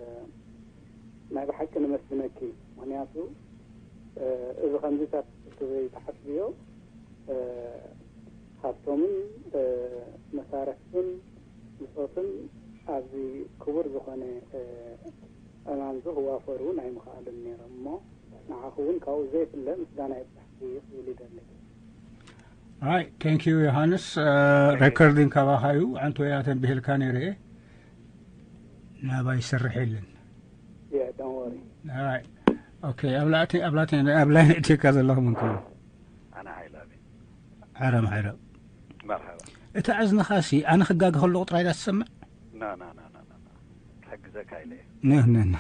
ናይ ብሓቂ ነመስግነኪ። ምኽንያቱ፣ እ፣ እዚ ከምዚታት ዘይትሓስብዮ፣ እ፣ ሃብቶምን፣ እ፣ መሳርሕቱን ብጾቱን ኣብዚ ክቡር ዝኾነ፣ እ፣ ዕማም እዚ ክዋፈሩ ኣይምኸኣሉን ነይሮም። እሞ ንዓኹ እውን ካብኡ ዘይፍለ ምስጋና ይብጻሕኪ ክብል ይደሊ። Right, thank you ዮሃንስ። እ፣ ሬከርዲንግ ካባኻ እዩ። ኣንቶያ ተንቢሄልካ ነይረ እየ። ናባይ ይሰርሕ የለን። Yeah, don't worry። Right. ኦኬ፣ ኣብ ላዕቲ-፣ ኣብ ላዕቲ-፣ ኣብ ላይን እትካ ዘለኹም እንከውን ኣነ ሓይላቢ ዓረም ሓይረ። መርሓባ። እቲ ዕዝንኻሲ ኣነ ክጋገ ከለኹ ጥራይ ዳ ትሰምዕ? ና ና ና ና ና ና። ክሕግዘካ ኢለ እየ። ነ ነ ነ።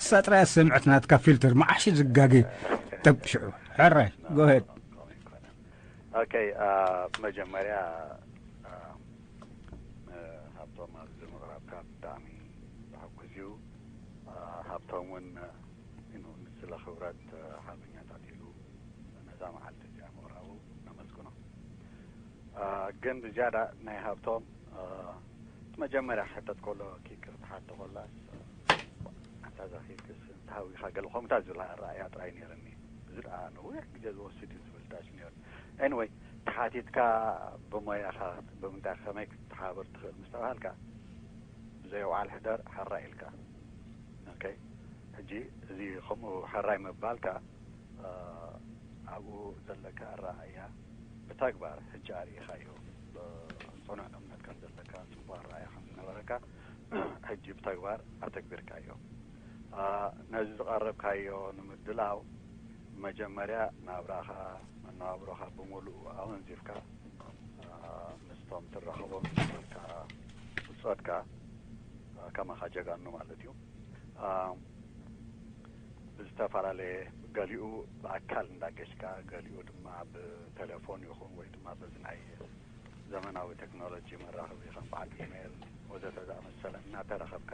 እሳ ጥራይ ኣሰምዐት ናትካ ፊልተር መዓሽ ዝጋገ። ጠብ ሽዑ። ሕራይ፣ go ahead። ኦኬ፣ አ፣ መጀመርያ፣ አ፣ እ፣ ሃብቶም ኣብዚ ምቕራብካ ብጣዕሚ ዘሐጉስ እዩ። አ፣ ሃብቶም እውን፣ እ፣ you know፣ ንስለ ክብረት፣ እ፣ ሓርበኛታት ኢሉ ነዛ መዓልቲ እዚኣ ምቕራቡ ነመስግኖ። አ፣ ግን ብዝያዳ ናይ ሃብቶም፣ አ፣ እቲ መጀመርያ ክሕተት ከሎ ኪክ ክትሓቶ ከላስ፣ አ፣ ኣንታ እዛ ኪክስ እንተሃዊኻ ገለ ከምታ ዝብላ ኣረኣእያ ጥራይ ነይርኒ። እዚ ደኣ ነዊሕ ግዜ ዝወስድ እዩ ዝብል ዳሽ ነይሩ። Anyway፣ ተሓቲትካ ብሞያኻ ብምንታይ ከመይ ክትሓብር ትኽእል ምስ ተባሃልካ ብዘይ ኣውዓል ሕደር ሕራይ ኢልካ። ኦኬ፣ ሕጂ እዚ ከምኡ ሕራይ ምባልካ፣ አ፣ ኣብኡ ዘለካ ኣረኣእያ ብተግባር ሕጂ ኣርኢኻዮ። አ፣ ጽኑዕ እምነት ከም ዘለካ፣ ጽቡቕ ኣረኣእያ ከም ዝነበረካ ሕጂ ብተግባር ኣተግቢርካዮ። አ፣ ነዚ ዝቐረብካዮ ንምድላው መጀመርያ ናብራኻ፣ መነባብሮኻ ብምሉኡ ኣወንዚፍካ፣ አ፣ ምስቶም ትራኸቦም ዝነበርካ ብጾትካ፣ አ፣ ከማኻ ጀጋኑ ማለት እዩ። አ፣ ብዝተፈላለየ ገሊኡ ብኣካል እንዳገሽካ፣ ገሊኡ ድማ ብቴሌፎን ይኹን ወይ ድማ በዚ ናይ ዘመናዊ ቴክኖሎጂ መራኸቢ ከም በዓል ኢሜይል ወዘተ ዝኣመሰለ እናተራኸብካ፣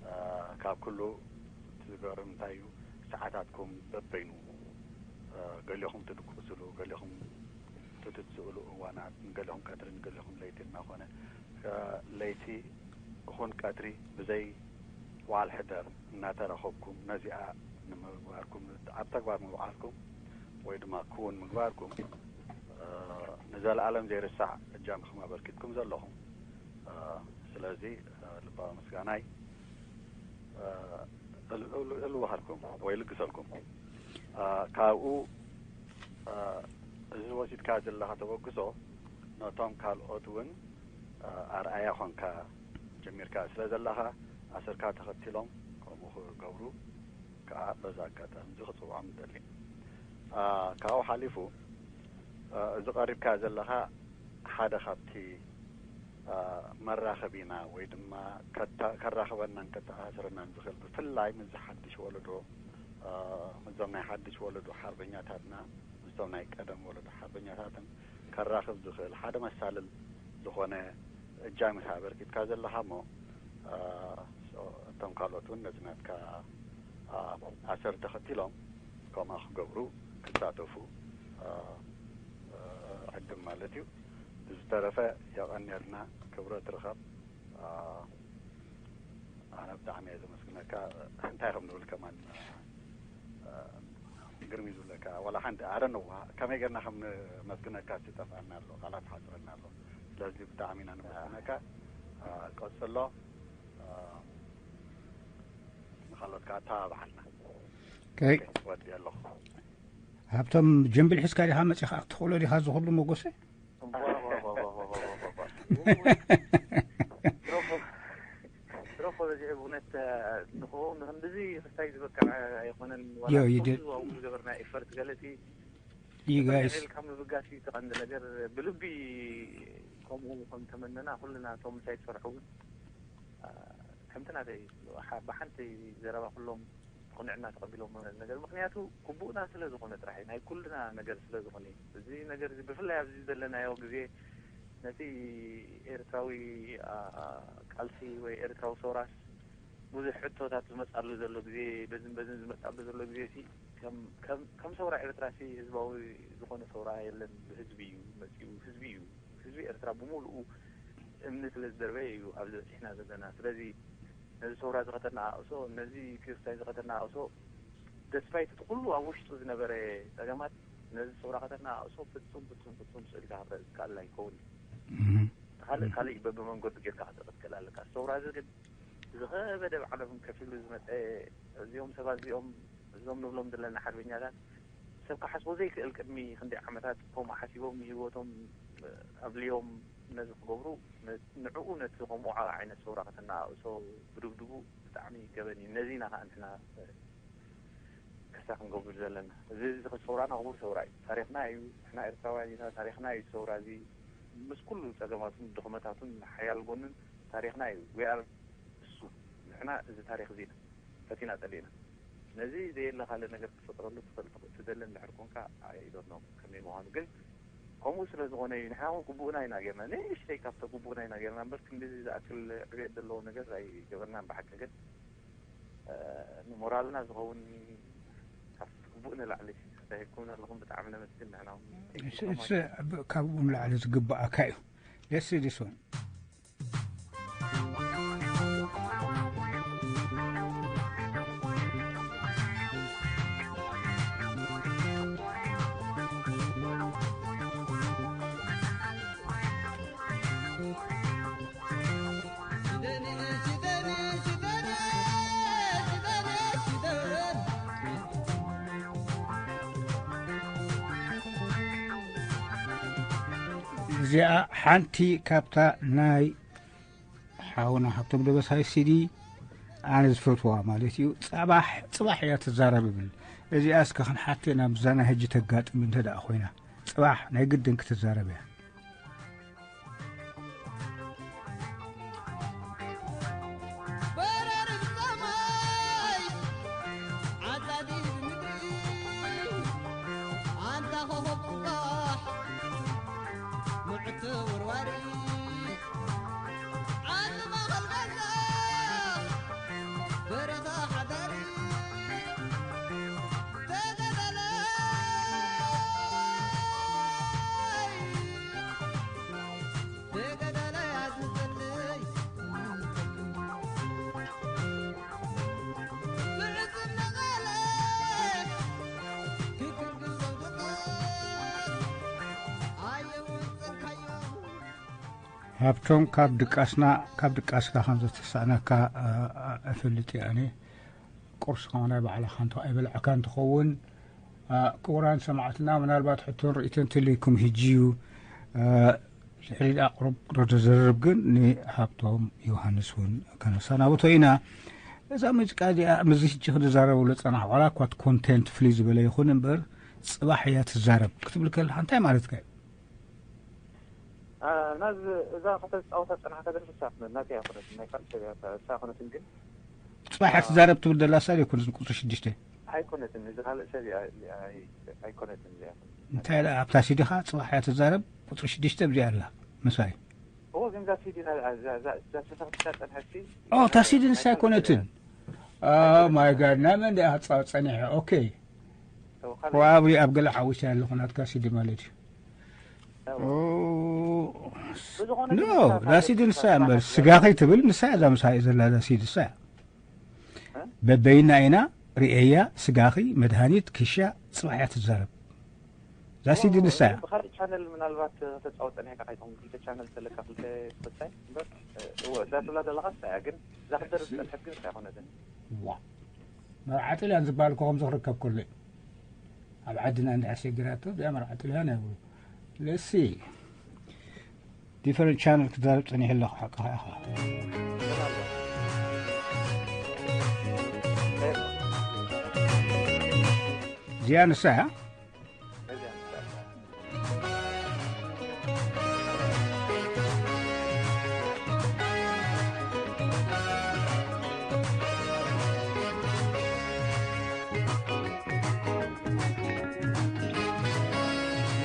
እ፣ ካብ ኩሉ እቲ ዝገርም እንታይ እዩ፣ ሰዓታትኩም በበይኑ፣ እ፣ ገሊኹም ትድቅሱሉ፣ ገሊኹም ትትስእሉ እዋናት፣ ንገሊኹም ቀትሪ ንገሊኹም ለይቲ እናኾነ፣ እ፣ ለይቲ ይኹን ቀትሪ ብዘይ ዋል ሕደር እናተራኸብኩም ነዚኣ ንምግባርኩም፣ ኣብ ተግባር ምውዓልኩም ወይ ድማ ክውን ምግባርኩም፣ እ፣ ንዘለኣለም ዘይርሳዕ እጃምኹም ኣበርኪትኩም ዘለኹም። እ፣ ስለዚ፣ እ፣ ልባዊ ምስጋናይ፣ እ፣ እል-፣ እል-፣ እልውሃልኩም ወይ ልግሰልኩም። እ፣ ካብኡ፣ እ፣ እዚ ወሲድካ ዘለኻ ተበግሶ ነቶም ካልኦት እውን፣ እ፣ ኣርኣያ ኾንካ ጀሚርካ ስለ ዘለኻ፣ ኣሰርካ ተኸቲሎም ከምኡ ክገብሩ ከኣ በዛ ኣጋጣሚ እዚ ክጽውዖም ንደሊ። እ፣ ካብኡ ሓሊፉ፣ እ፣ እዚ ቀሪብካ ዘለኻ ሓደ ካብቲ፣ እ፣ መራኸቢና ወይ ድማ ከታ-፣ ከራኽበናን ከተኣሳስረናን ዝኽእል፣ ብፍላይ ምስዚ ሓድሽ ወለዶ፣ እ፣ ምስዞም ናይ ሓድሽ ወለዶ ሓርበኛታትና፣ ምስቶም ናይ ቀደም ወለዶ ሓርበኛታትን ከራኽብ ዝኽእል ሓደ መሳልል ዝኾነ እጃም ኢኻ ኣበርኪትካ ዘለኻ እሞ፣ እ፣ እቶም ካልኦት እውን ነዚ ናትካ፣ እ፣ ኣሰር ተኸቲሎም ከምኣ ክገብሩ ክሳተፉ፣ እ፣ እ፣ ዕድም ማለት እዩ። ብዝተረፈ የቐንየልና፣ ክብረት ርኸብ። እ፣ ኣነ ብጣዕሚ እየ ዘመስግነካ። እንታይ ከም ንብል ከማን፣ እ፣ ግርም እዩ ዝብለካ። ዋላ ሓንቲ ኣረ ነዋ ከመይ ጌርና ከም ንመስግነካ ዝጠፍኣና ኣሎ፣ ቃላት ሓፅረና ኣሎ። ስለዚ ብጣዕሚ ኢና ንመስግነካ። እ፣ ቀፅሎ። እ፣ ንኻልኦት ከዓ ኣተባብዓልና። ከይ ወዲ ኣለኹ። ሃብቶም ጀምብል ሒዝካ ዲኻ መፂኻ ክትኽእሎ ዲኻ ዝኽሉ መጎሰ? ረኾ በዚ ብእውነት ንኽኦም ንክንድዚ ክስታይ ዝበቅዕ ኣይኮነን። ዋላ ዮ፣ ይደ- ዝዋው ዝገበርና ኤፈርት ገለሲ you guys ኢልካ ምብጋስ እዩ እቲ ቀንዲ ነገር። ብልቢ ከምኡ ከም ተመነና ኩልና እቶም ምሳይ ትሰርሑ እውን፣ አ፣ ከምቲ ናተይ፣ ሓ-፣ ብሓንቲ ዘረባ ኩሎም ብቕንዕና ተቐቢሎም ነገር። ምኽንያቱ ግቡእና ስለ ዝኾነ ጥራሕ እዩ፣ ናይ ኩልና ነገር ስለ ዝኾነ እዩ። እዚ ነገር እዚ ብፍላይ ኣብዚ ዘለናዮ ግዜ ነቲ ኤርትራዊ፣ አ፣ ቃልሲ ወይ ኤርትራዊ ሰውራስ ብዙሕ ሕቶታት ዝመጻሉ ዘሎ ግዜ፣ በዝን በዝን ዝመጻሉ ዘሎ ግዜ ሲ ከም፣ ከም፣ ከም ሰውራ ኤርትራ ሲ ህዝባዊ ዝኾነ ሰውራ የለን። ብህዝቢ እዩ መጺኡ፣ ህዝቢ እዩ፣ ህዝቢ ኤርትራ ብምሉኡ እምኒ ስለ ዝደርበየ እዩ ኣብዚ በጺሕና ዘለና። ስለዚ ነዚ ሰውራ እዚ ከተነኣእሶ፣ ነዚ ክስታይ እዚ ከተነኣእሶ፣ ደስፓይት እቲ ኩሉ ኣብ ውሽጡ ዝነበረ ጸገማት፣ ነዚ ሰውራ ከተነኣእሶ ፍጹም፣ ፍጹም፣ ፍጹም ስእልካ ክረእ ዝከኣል ኣይከውን እዩ። እህ። ካልእ፣ እህ። ካልእ በብመንገዱ ጌርካ ክትርኢ ትክእል ኣለካ። ሰውራ እዚ ግን ዝኸበደ ባዕሎም ከፊሉ ዝመጸ፣ እዚኦም ሰባት እዚኦም፣ እዞም ንብሎም ዘለና ሓርበኛታት፣ ሰብ ክሓስቦ ዘይክእል ቅድሚ ክንደይ ዓመታት ከምኡ ሓሲቦም ንህይወቶም ኣብልዮም ነዚ ክገብሩ፣ ነ-፣ ንዕኡ ነቲ ከምኡ ዓይነት ሰውራ ከተነኣእሶ ብድብድቡ ብጣዕሚ ገበን እዩ። ነዚ ኢና ከኣ ንሕና ክሳ ክንገብር ዘለና። እዚ፣ እዚ ሰውራና ክቡር ሰውራ እዩ። ታሪኽና እዩ። ንሕና ኤርትራውያን ኢና። ታሪኽና እዩ ሰውራ እዚ። ምስ ኩሉ ጸገማቱን ድኽመታቱን ሓያል ጎኑን ታሪኽና እዩ። We are እሱ። ንሕና እዚ ታሪኽ እዚ ኢና ፈቲና ጸሊእና። ነዚ ዘየለ ካልእ ነገር ክትፈጥረሉ ትኽእል ትደሊ እንድሕር ኮንካ፣ I don't know ከመይ ምዃኑ። ግን ከምኡ ስለ ዝኾነ እዩ። ንሕና እውን ግቡእና ኢና ጌርና። ንእሽተይ ካብቶ ግቡእና ኢና ጌርና እምበር ክንድዚ ዝኣክል ዕብየት ዘለዎ ነገር ኣይገበርናን ብሓቂ። ግን፣ እ፣ ንሞራልና ዝኸውን ካብቲ ግቡእ ንላዕሊ ተሂብኩም ዘለኹም ብጣዕሚ ነመስግን። ንሕና እውን thank you so much። እስ-፣ እስ-፣ ብ-፣ ካብኡ ንላዕሊ ዝግባኣካ እዩ። ደስ ኢሉ ይስውን። እዚኣ ሓንቲ ካብታ ናይ ሓውና ሃብቶም ደበሳይ ሲዲ ኣነ ዝፈትዋ ማለት እዩ። ጸባሕ ጽባሕ እያ ትዛረብ ይብል። እዚኣ እስከ ክንሓቴ ናብ ዛና ሕጂ ተጋጥም እንተ ደኣ ኮይና ጽባሕ ናይ ግድን ክትዛረብ እያ። ሃብቶም፣ ካብ ድቃስና፣ ካብ ድቃስካ ከም ዘተሳእነካ፣ እ፣ እ፣ እፈልጥ እየ ኣነ። ቁርሲ ከማን ናይ ባዕልኻ እንተ ኣይበላዕካን ትኸውን። እ፣ ክቡራን ሰማዕትና፣ ምናልባት ሕቶን ርእይቶን እንተልይኩም፣ ሕጂ እዩ፣ እ፣ ድሕሪ ደኣ ቁሩብ ዶ ዘርርብ፣ ግን ንሃብቶም ዮሃንስ እውን ከነሰናብቶ ኢና። እዛ ሙዚቃ እዚኣ፣ ምስዚ ሕጂ ክንዛረበሉ ዝጸናሕና፣ ዋላ እኳ እቲ ኮንቴንት ፍልይ ዝበለ ይኹን እምበር፣ ጽባሕ እያ ትዛረብ ክትብል ከለኻ እንታይ ማለትካ እዩ? ኣ፣ ናዝ እዛ ከተጻወታ ጸናሕካ ግን ንሳ ኣይኮነትን፣ ናተይ ኣይኮነትን፣ ናይ ካልእ ሰብ እያ፣ እሳ ኣይኮነትን። ግን ጽባሕ እያ ትዛረብ ትብል ዘላ እሳ ዘይኮነትን፣ ቁጽሪ ሽዱሽተ። ኣይኮነትን፣ እዚ ካልእ ሰብ እያ፣ ኣይ-፣ ኣይኮነትን እዚኣ። እንታይ ደኣ ኣብታ ሲዲኻ ጽባሕ እያ ትዛረብ ቁጽሪ ሽዱሽተ ብዚኣ ኣላ፣ ምሳይ። እዎ፣ ግን እዛ ሲዲ ና-፣ እዛ፣ እዛ፣ እዛ ተሰኽቲታ ጸንሐትሲ ኦ፣ እታ ሲዲ ንሳ ኣይኮነትን። ኦ ማይ ጋድ፣ ናይ መን ደኣ ጻ-፣ ጸኒሐ? ኦኬ። እዎ፣ ካልእ ፕሮባብሊ ኣብ ገለ ሓዊሰ ኣለኹ ናትካ ሲዲ ማለት እዩ። እዎ። ኦ፣ ብዝኾነ ኖ፣ ግን ንሳ እዛ ሲዲ ንሳ እያ እምበር፣ ስጋኺ ትብል ንሳ እያ፣ እዛ ምሳይ ዘላ እዛ ሲዲ ንሳ እያ። እ? በበይና ኢና ርእየያ፣ ስጋኺ፣ መድሃኒት፣ ኪሻ፣ ጽባሕ እያ ትዛረብ። እዛ ሲዲ ንሳ እያ። ብኻልእ ቻነል ምናልባት ከተጻወት ጸኒሕካ ከይትኸውን፣ ክልተ ቻነል ተለካ፣ ክልተ ክልታይ እምበር፣ እወ፣ እዛ ትብላ ዘለኻ ንሳ እያ፣ ግን እዛ ክትደርፍ ዝጸንሐት ግን ንሳ ኣይኮነትን። ዋ። መርዓ ጥልያን ዝበሃል እኮ ከምዚ ክርከብ ከሎ እዩ። ኣብ ዓድና እንድሕር ኣሸጊራቶ፣ እዚኣ መርዓ ጥልያን ኣይብሉ። ለሲ ዲፈረንት ቻነል ክዛረብ ጸኒሑ ኣለኹ፣ ሓቅኻ ኢኻ። እዚኣ ንሳ እያ።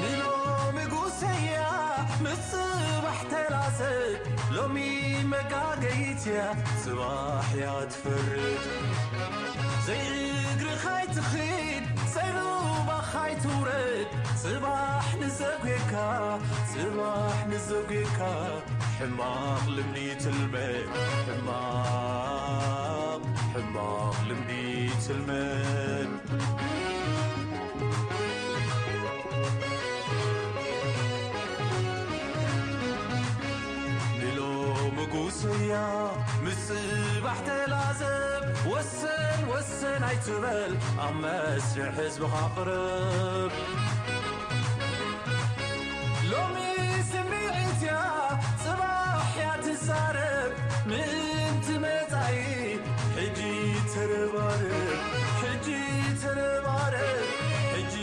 ንሎሚ ጉሰያ ምስ ጽባሕ ተላዘብ፣ ሎሚ መጋገይትያ ጽባሕ እያ ትፈርድ። ዘይእግርኻ ኣይትኺድ፣ ዘይሩባኻ ኣይትውረድ፣ ጽባሕ ንዘጉየካ፣ ጽባሕ ንዘጉየካ፣ ሕማቕ ልምዲ ትልመድ፣ ሕማቕ፣ ሕማቕ ልምዲ ትልመድ። ንሎሚ ጉስያ ምስ ጽባሕ ተላዘብ፣ ወሰን ወሰን ኣይትበል፣ ኣብ መስርሕ ህዝብኻ ቅረብ። ሎሚ ስምዒት እያ፣ ጽባሕ እያ ትዛረብ፣ ምእንቲ መጻኢ ሕጂ ተረባረብ፣ ሕጂ ተረባረብ፣ ሕጂ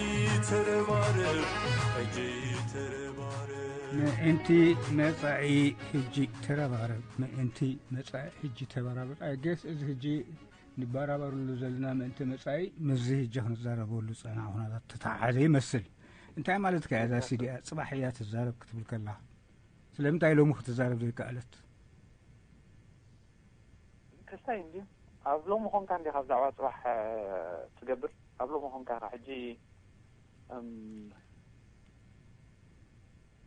ተረባረብ፣ ሕጂ ተረባረብ። ምእንቲ መጻኢ ሕጂ ተረባረብ፣ ምእንቲ መጻኢ ሕጂ ተበራበር። ኣይ ጌስ እዚ ሕጂ ንበራበርሉ ዘለና ምእንቲ መጻኢ ምስዚ ሕጂ ክንዛረበሉ ዝጸናሕና ኩነታት ተተሓሓዘ ይመስል። እንታይ ማለትካ እያ እዛ ሲዲ እያ ጽባሕ እያ ትዛረብ ክትብል ከላ? ስለምንታይ ሎሚ ክትዛረብ ዘይከኣለት? ክስታይ እንድዩ። ኣብ ሎሚ ኾንካ እንዲኻ ብዛዕባ ጽባሕ፣ እ፣ ትገብር። ኣብ ሎሚ ኾንካ ኢኻ ሕጂ፣ እም፣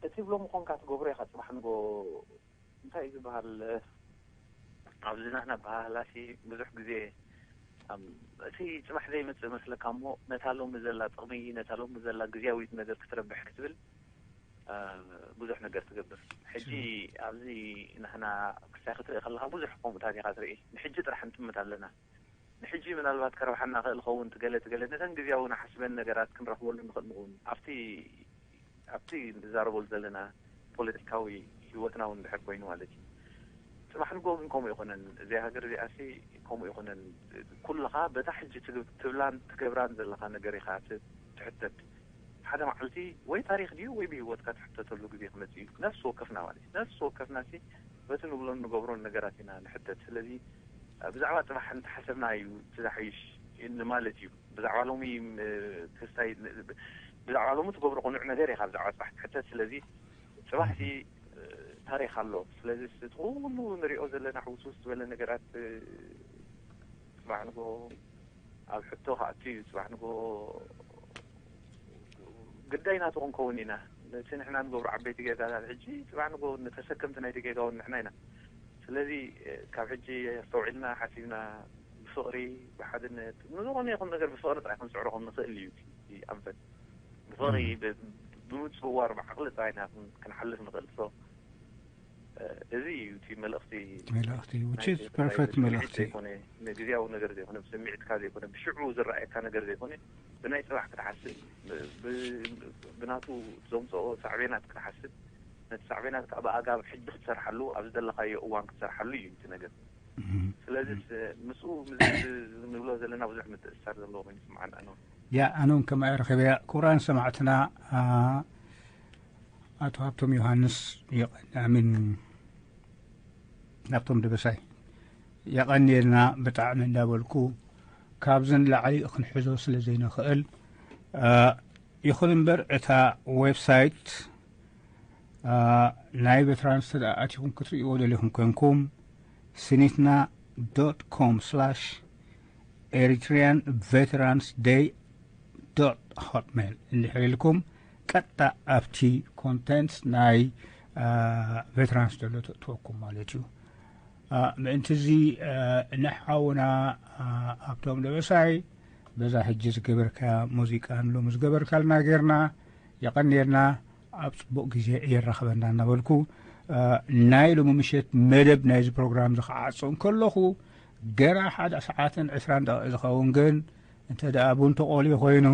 እቲ ብ ሎሚ ኾንካ ትገብሮ ኢኻ ጽባሕ ንጎ እንታይ እዩ ዝበሃል? ኣብዚ ናህና ኣበሃህላሲ ብዙሕ ግዜ፣ ኣም፣ እቲ ጽባሕ ዘይመጽእ መስለካ እሞ፣ ነታ ሎሚ ዘላ ጥቕሚ፣ ነታ ሎሚ ዘላ ግዝያዊት ነገር ክትረብሕ ክትብል፣ እ፣ ብዙሕ ነገር ትገብር። ሕጂ ኣብዚ ናህና ክሳይ ክትርኢ ከለኻ ብዙሕ ከምኡታት ኢኻ ትርኢ። ንሕጂ ጥራሕ ንጥምት ኣለና። ንሕጂ ምናልባት ከረብሓና ክእል ኸውን ትገለ ትገለ፣ ነተን ግዝያዊ ንሓስበን ነገራት ክንረኽበሉ ንኽእል ንኸውን። ኣብቲ፣ ኣብቲ ንዛረበሉ ዘለና ፖለቲካዊ ህይወትና እውን እንድሕር ኮይኑ ማለት እዩ። ጽባሕ ንግሆ ግን ከምኡ ይኹነን። እዚኣ ሃገር እዚኣሲ ከምኡ ይኹነን። ኩልኻ በታ ሕጂ ትግ-፣ ትብላን ትገብራን ዘለኻ ነገር ኢኻ ት-፣ ትሕተት። ሓደ መዓልቲ ወይ ታሪኽ ድዩ ወይ ብህይወትካ ትሕተተሉ ግዜ ክመጽእ እዩ። ነፍሲ ወከፍና ማለት እዩ። ነፍሲ ወከፍናሲ በቲ ንብሎን ንገብሮን ነገራት ኢና ንሕተት። ስለዚ ብዛዕባ ጽባሕ እንተሓሰብና እዩ እቲ ዝሓይሽ ንማለት እዩ። ብዛዕባ ሎሚ፣ ም-፣ ክስታይ ን-፣ ብዛዕባ ሎሚ ትገብሮ ቅኑዕ ነገር ኢኻ ብዛዕባ ጽባሕ ትሕተት። ስለዚ ጽባሕሲ፣ እ፣ ታሪኽ ኣሎ። ስለዚ እቲ ኩሉ ንሪኦ ዘለና ሕውስውስ ዝበለ ነገራት፣ እ፣ ጽባሕ ንግሆ ኣብ ሕቶ ክኣቱ እዩ። ጽባሕ ንግሆ ግዳይ ናቱ ክንከውን ኢና። ነቲ ንሕና ንገብሮ ዓበይቲ ጌጋታት ሕጂ ጽባሕ ንግሆ ተሰከምቲ ናይቲ ጌጋ እውን ንሕና ኢና። ስለዚ፣ እ፣ ካብ ሕጂ ኣስተውዒልና ሓሲብና ብፍቕሪ፣ ብሓድነት፣ ንዝኾነ ይኹን ነገር ብፍቕሪ ጥራይ ክንስዕሮ ከም ንኽእል እዩ እቲ ኣንፈት። ብፍቕሪ፣ እም። ብ-፣ ብምጽውዋር፣ ብዓቕሊ ጥራይ ኢና ክን-፣ ክንሓልፍ ንኽእል። ሶ፣ እዚ እዩ እቲ መልእኽቲ። መልእኽቲ which is perfect መልእኽቲ ዘይኮነ፣ ንግዜያዊ ነገር ዘይኮነ፣ ብስምዒትካ ዘይኮነ፣ ብሽዑ ዝረኣየካ ነገር ዘይኮነ፣ ብናይ ጽባሕ ክትሓስብ፣ ብናቱ ዘምፅኦ ሳዕቤናት ክትሓስብ፣ ነቲ ሳዕቤናት ከዓ ብኣጋብ ሕጂ ክትሰርሓሉ፣ ኣብ ዝደለካዮ እዋን ክትሰርሓሉ እዩ እቲ ነገር። ስለዚ ምስኡ ንብሎ ዘለና ብዙሕ ምትእስሳር ዘለዎ ኮይኑ ይስምዓና። ኣነ ያ ኣነ እውን ከምኣ ረኺበያ። ክቡራን ሰማዕትና፣ ኣቶ ሃብቶም ዮሃንስ፣ ኣሚን፣ ሃብቶም ደበሳይ፣ የቐንየልና ብጣዕሚ እንዳበልኩ፣ ካብዚ ንላዕሊ ክንሕዞ ስለ ዘይንኽእል፣ ይኹን እምበር እታ ዌብሳይት ናይ ቬትራንስ ተደኣ ኣቲኹም ክትርእይዎ ደሊኹም ኮንኩም፣ ሲኒትና ዶት ኮም ስላሽ ኤሪትሪያን ቬትራንስ ደይ ዶት ሆትሜል እንድሕር ኢልኩም፣ ቀጥታ ኣብቲ ኮንቴንት ናይ ቬትራንስ ዘሎ ተእትወኩም ማለት እዩ። ምእንቲ እዚ ንሓውና ኣብቶም ደበሳይ በዛ ሕጂ ዝገበርካ ሙዚቃን ሎሚ ዝገበርካልና ጌርና፣ የቐንየልና። ኣብ ጽቡቕ ግዜ የራኽበና እናበልኩ፣ ናይ ሎሚ ምሸት መደብ ናይዚ ፕሮግራም ዝኸዓጹ እንከለኹ፣ ገና ሓደ ሰዓትን ዕስራን ደቂቕ ዝኸውን ግን፣ እንተ ደኣ ቡን ተቖልዩ ኮይኑ፣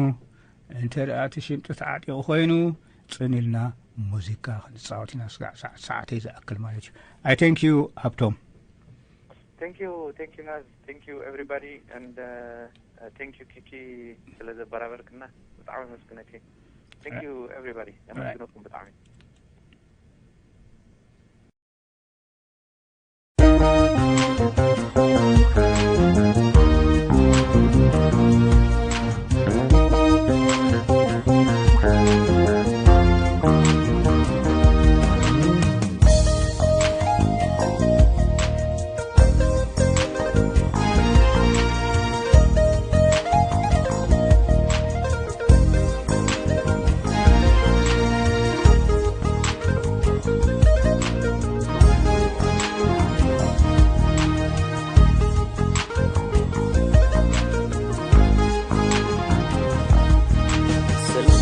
እንተ ደኣ እቲ ሽምጢ ተዓጢቑ ኮይኑ፣ ጽን ኢልና ሙዚቃ ክንጻወት ኢና። ስጋዕ ሰዓት፣ ሰዓተይ ዝኣክል ማለት እዩ። I thank you፣ ሃብቶም። Thank you, thank you, Naz. Thank you, everybody, and, uh, uh, thank you, ኪኪ፣ ስለ ዘበራበርክና ብጣዕሚ ኣመስግነኪ። Thank you, everybody. ኣመስግነኩም ብጣዕሚ።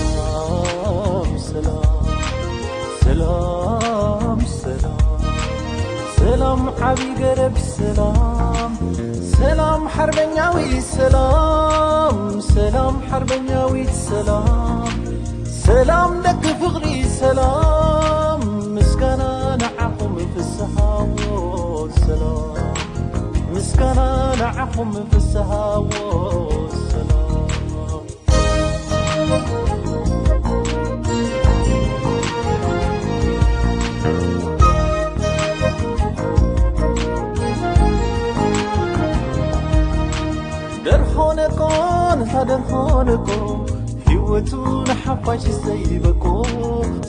ሰላም፣ ሰላም፣ ሰላም፣ ሰላም፣ ሰላም፣ ዓቢ ገረብ ሰላም፣ ሰላም፣ ሓርበኛዊ ሰላም፣ ሰላም፣ ሓርበኛዊት ሰላም፣ ሰላም፣ ደቂ ፍቕሪ ሰላም፣ ምስጋና ንዓኹም ፍስሃዎ ሰላም፣ ምስጋና ንዓኹም ፍስሃዎ ሰላም። ደርሆ ነቆ፣ ነታ ደርሆ ነቆ፣ ህይወቱ ንሓፋሽ ዘይበቆ፣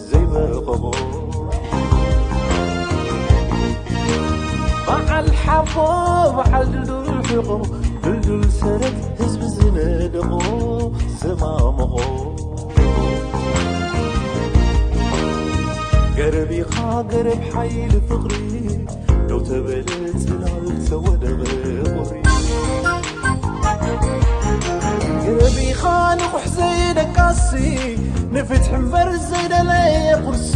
ዘይበቆ። በዓል ሓቦ፣ በዓል ድልዱል ሕቆ፣ ድልዱል ሰረት ህዝቢ ዝነደቆ፣ ዘማመቖ። ገረብ ኢኻ ገረብ ሓይሊ ፍቕሪ፣ ደው ተበለ ጽላል ተወደበ ቁሪ። ገረብ ኢኻ ንቑሕ ዘይደቃሲ፣ ንፍትሒ እምበር ዘይደለየ ቁርሲ።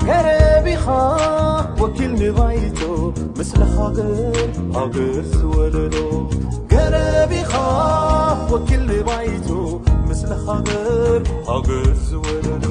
ገረብ ኢኻ ወኪል ንባይቶ፣ ምስለ ሃገር ሃገር ዝወለዶ። ገረብ ኢኻ ወኪል ንባይቶ፣ ምስለ ሃገር ሃገር ዝወለዶ።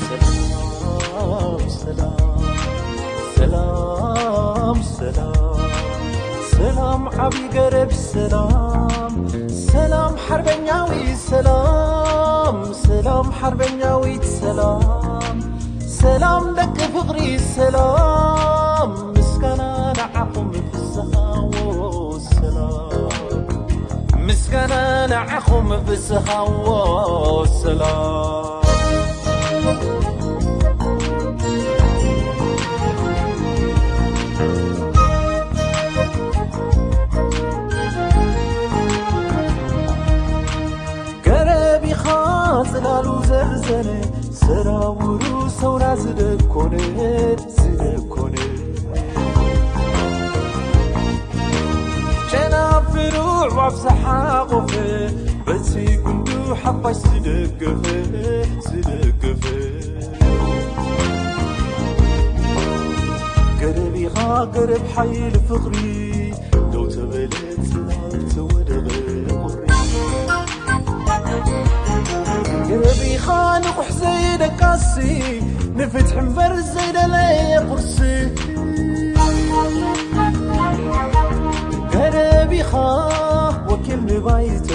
ሰላም፣ ሰላም፣ ሰላም፣ ሰላም፣ ሰላም፣ ዓቢ ገረብ ሰላም፣ ሰላም፣ ሓርበኛዊ ሰላም፣ ሰላም፣ ሓርበኛዊት ሰላም፣ ሰላም፣ ደቂ ፍቕሪ ሰላም፣ ምስጋና ንዓኹም ፍስሃዎ ሰላም፣ ምስጋና ንዓኹም ፍስሃዎ ሰላም። ጽላሉ ዘርዘነ ሰራውሩ ሰውራ ዝደኮነ ዝደኮነ ጨናፍሩ ዕዋፍ ዝሓቆፈ በቲ ጉንዱ ሓፋሽ ዝደገፈ ዝደገፈ ገረብ ኢኻ ገረብ ሓይሊ ፍቕሪ ደው ተበለ ጽላል ተወደበ ቁሪ ገረብ ኢኻ ንቑሕ ዘይደቃሲ ንፍትሒ እምበር ዘይደለየ ቁርሲ ገረብ ኢኻ ወኪል ንባይቶ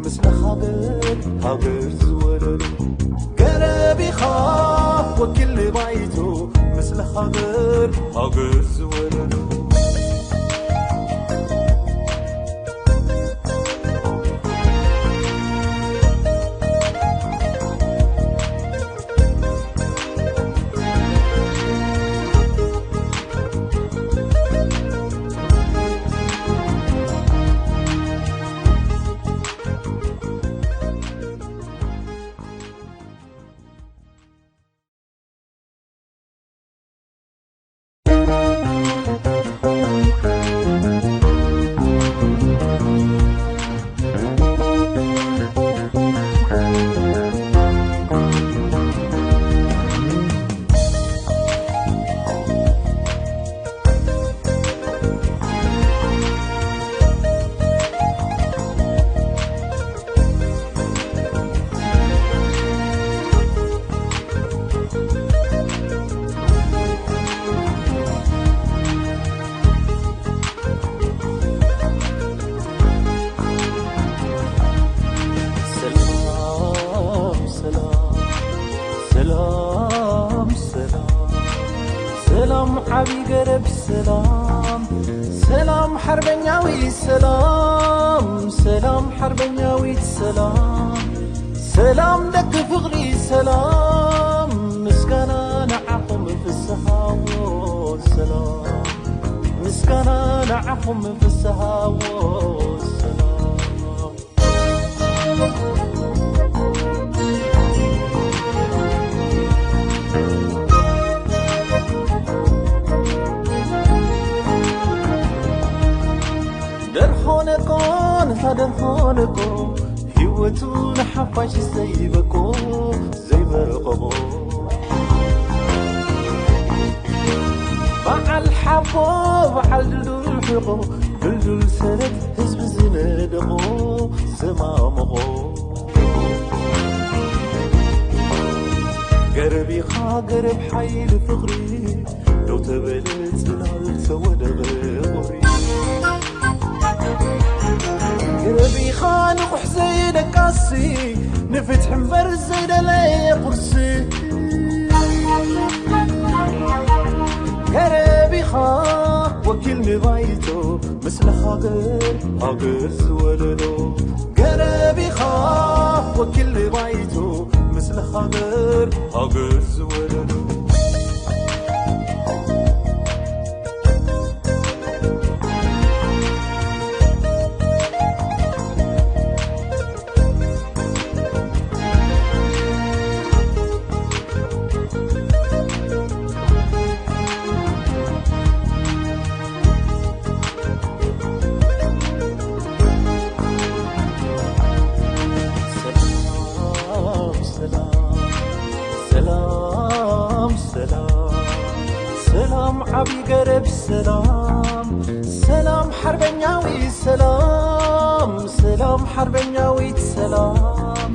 ምስለ ሃገር ሃገር ዝወለሉ ገረብ ኢኻ ወኪል ንባይቶ ምስለ ሃገር ሃገር ዝወለሉ ሰላም ሰላም ሰላም ሰላም ሰላም ዓቢ ገረብ ሰላም ሰላም ሓርበኛዊ ሰላም ሰላም ሓርበኛዊት ሰላም ሰላም ደቂ ፍቕሪ ሰላም ምስጋና ንዓኹም ፍስሃዎ ሰላም ምስጋና ንዓኹም ፍስሃዎ ሰላም ደርሆነቆ ነታ ደርሆነቆ ህይወቱ ንሓፋሽ ዘይበቆ ዘይበቆቦ በዓል ሓቦ በዓል ድልዱል ሕቆ ድልዱል ሰረት ህዝቢ ዝነደቆ ዘማመቖ ገረብ ኢኻ ገረብ ሓይሊ ፍቕሪ ደው ተበለ ጽላል ተወደበ ቁሪ ገረብ ኢኻ ንቑሕ ዘይደቃሲ ንፍትሒ እምበር ዘይደለየ ቁርሲ ገረብ ኢኻ ወኪል ንባይቶ ምስለ ሃገር ሃገር ዝወለዶ ገረብ ኢኻ ወኪል ንባይቶ ምስለ ሃገር ሃገር ዝወለዶ ሰላም ሰላም ሰላም ሰላም ዓቢ ገረብ ሰላም ሰላም ሓርበኛዊ ሰላም ሰላም ሓርበኛዊት ሰላም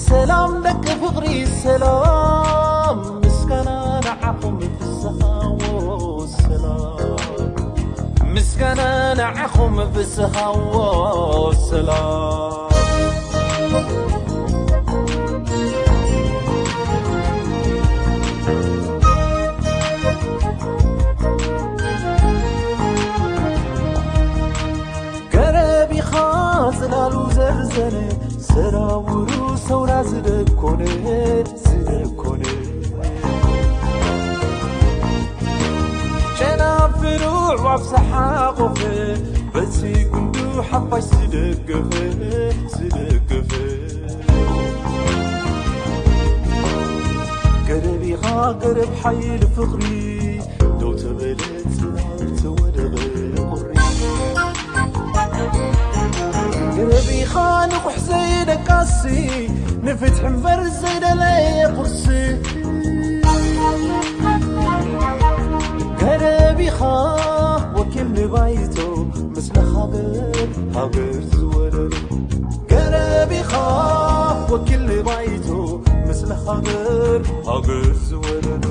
ሰላም ደቂ ፍቕሪ ሰላም ምስጋና ንዓኹም ፍስሃዎ ሰላም ምስጋና ንዓኹም ፍስሃዎ ሰላም ገረብ ኢኻ ጽላሉ ዘርዘነ ሰራውሩ ሰውራ ዝደኮነ ዝደኮነ ጨናፍሩ ዕዋፍ ዝሓቆፈ በቲ ጉንዱ ሓፋሽ ዝደገፈ ዝደገፈ ገረብ ሓይሊ ፍቕሪ ደው ተበለ ጽናት ተወደቐ ቁሪ። ገረብ ኢኻ ንቑሕ ዘይደቃሲ፣ ንፍትሒ እምበር ዘይደለየ ቁርሲ። ገረብ ኢኻ ወኪል ንባይቶ፣ ምስለ ሃገር ሃገር ዝወለሉ። ገረብ ኢኻ ወኪል ንባይቶ፣ ምስለ ሃገር ሃገር ዝወለሉ።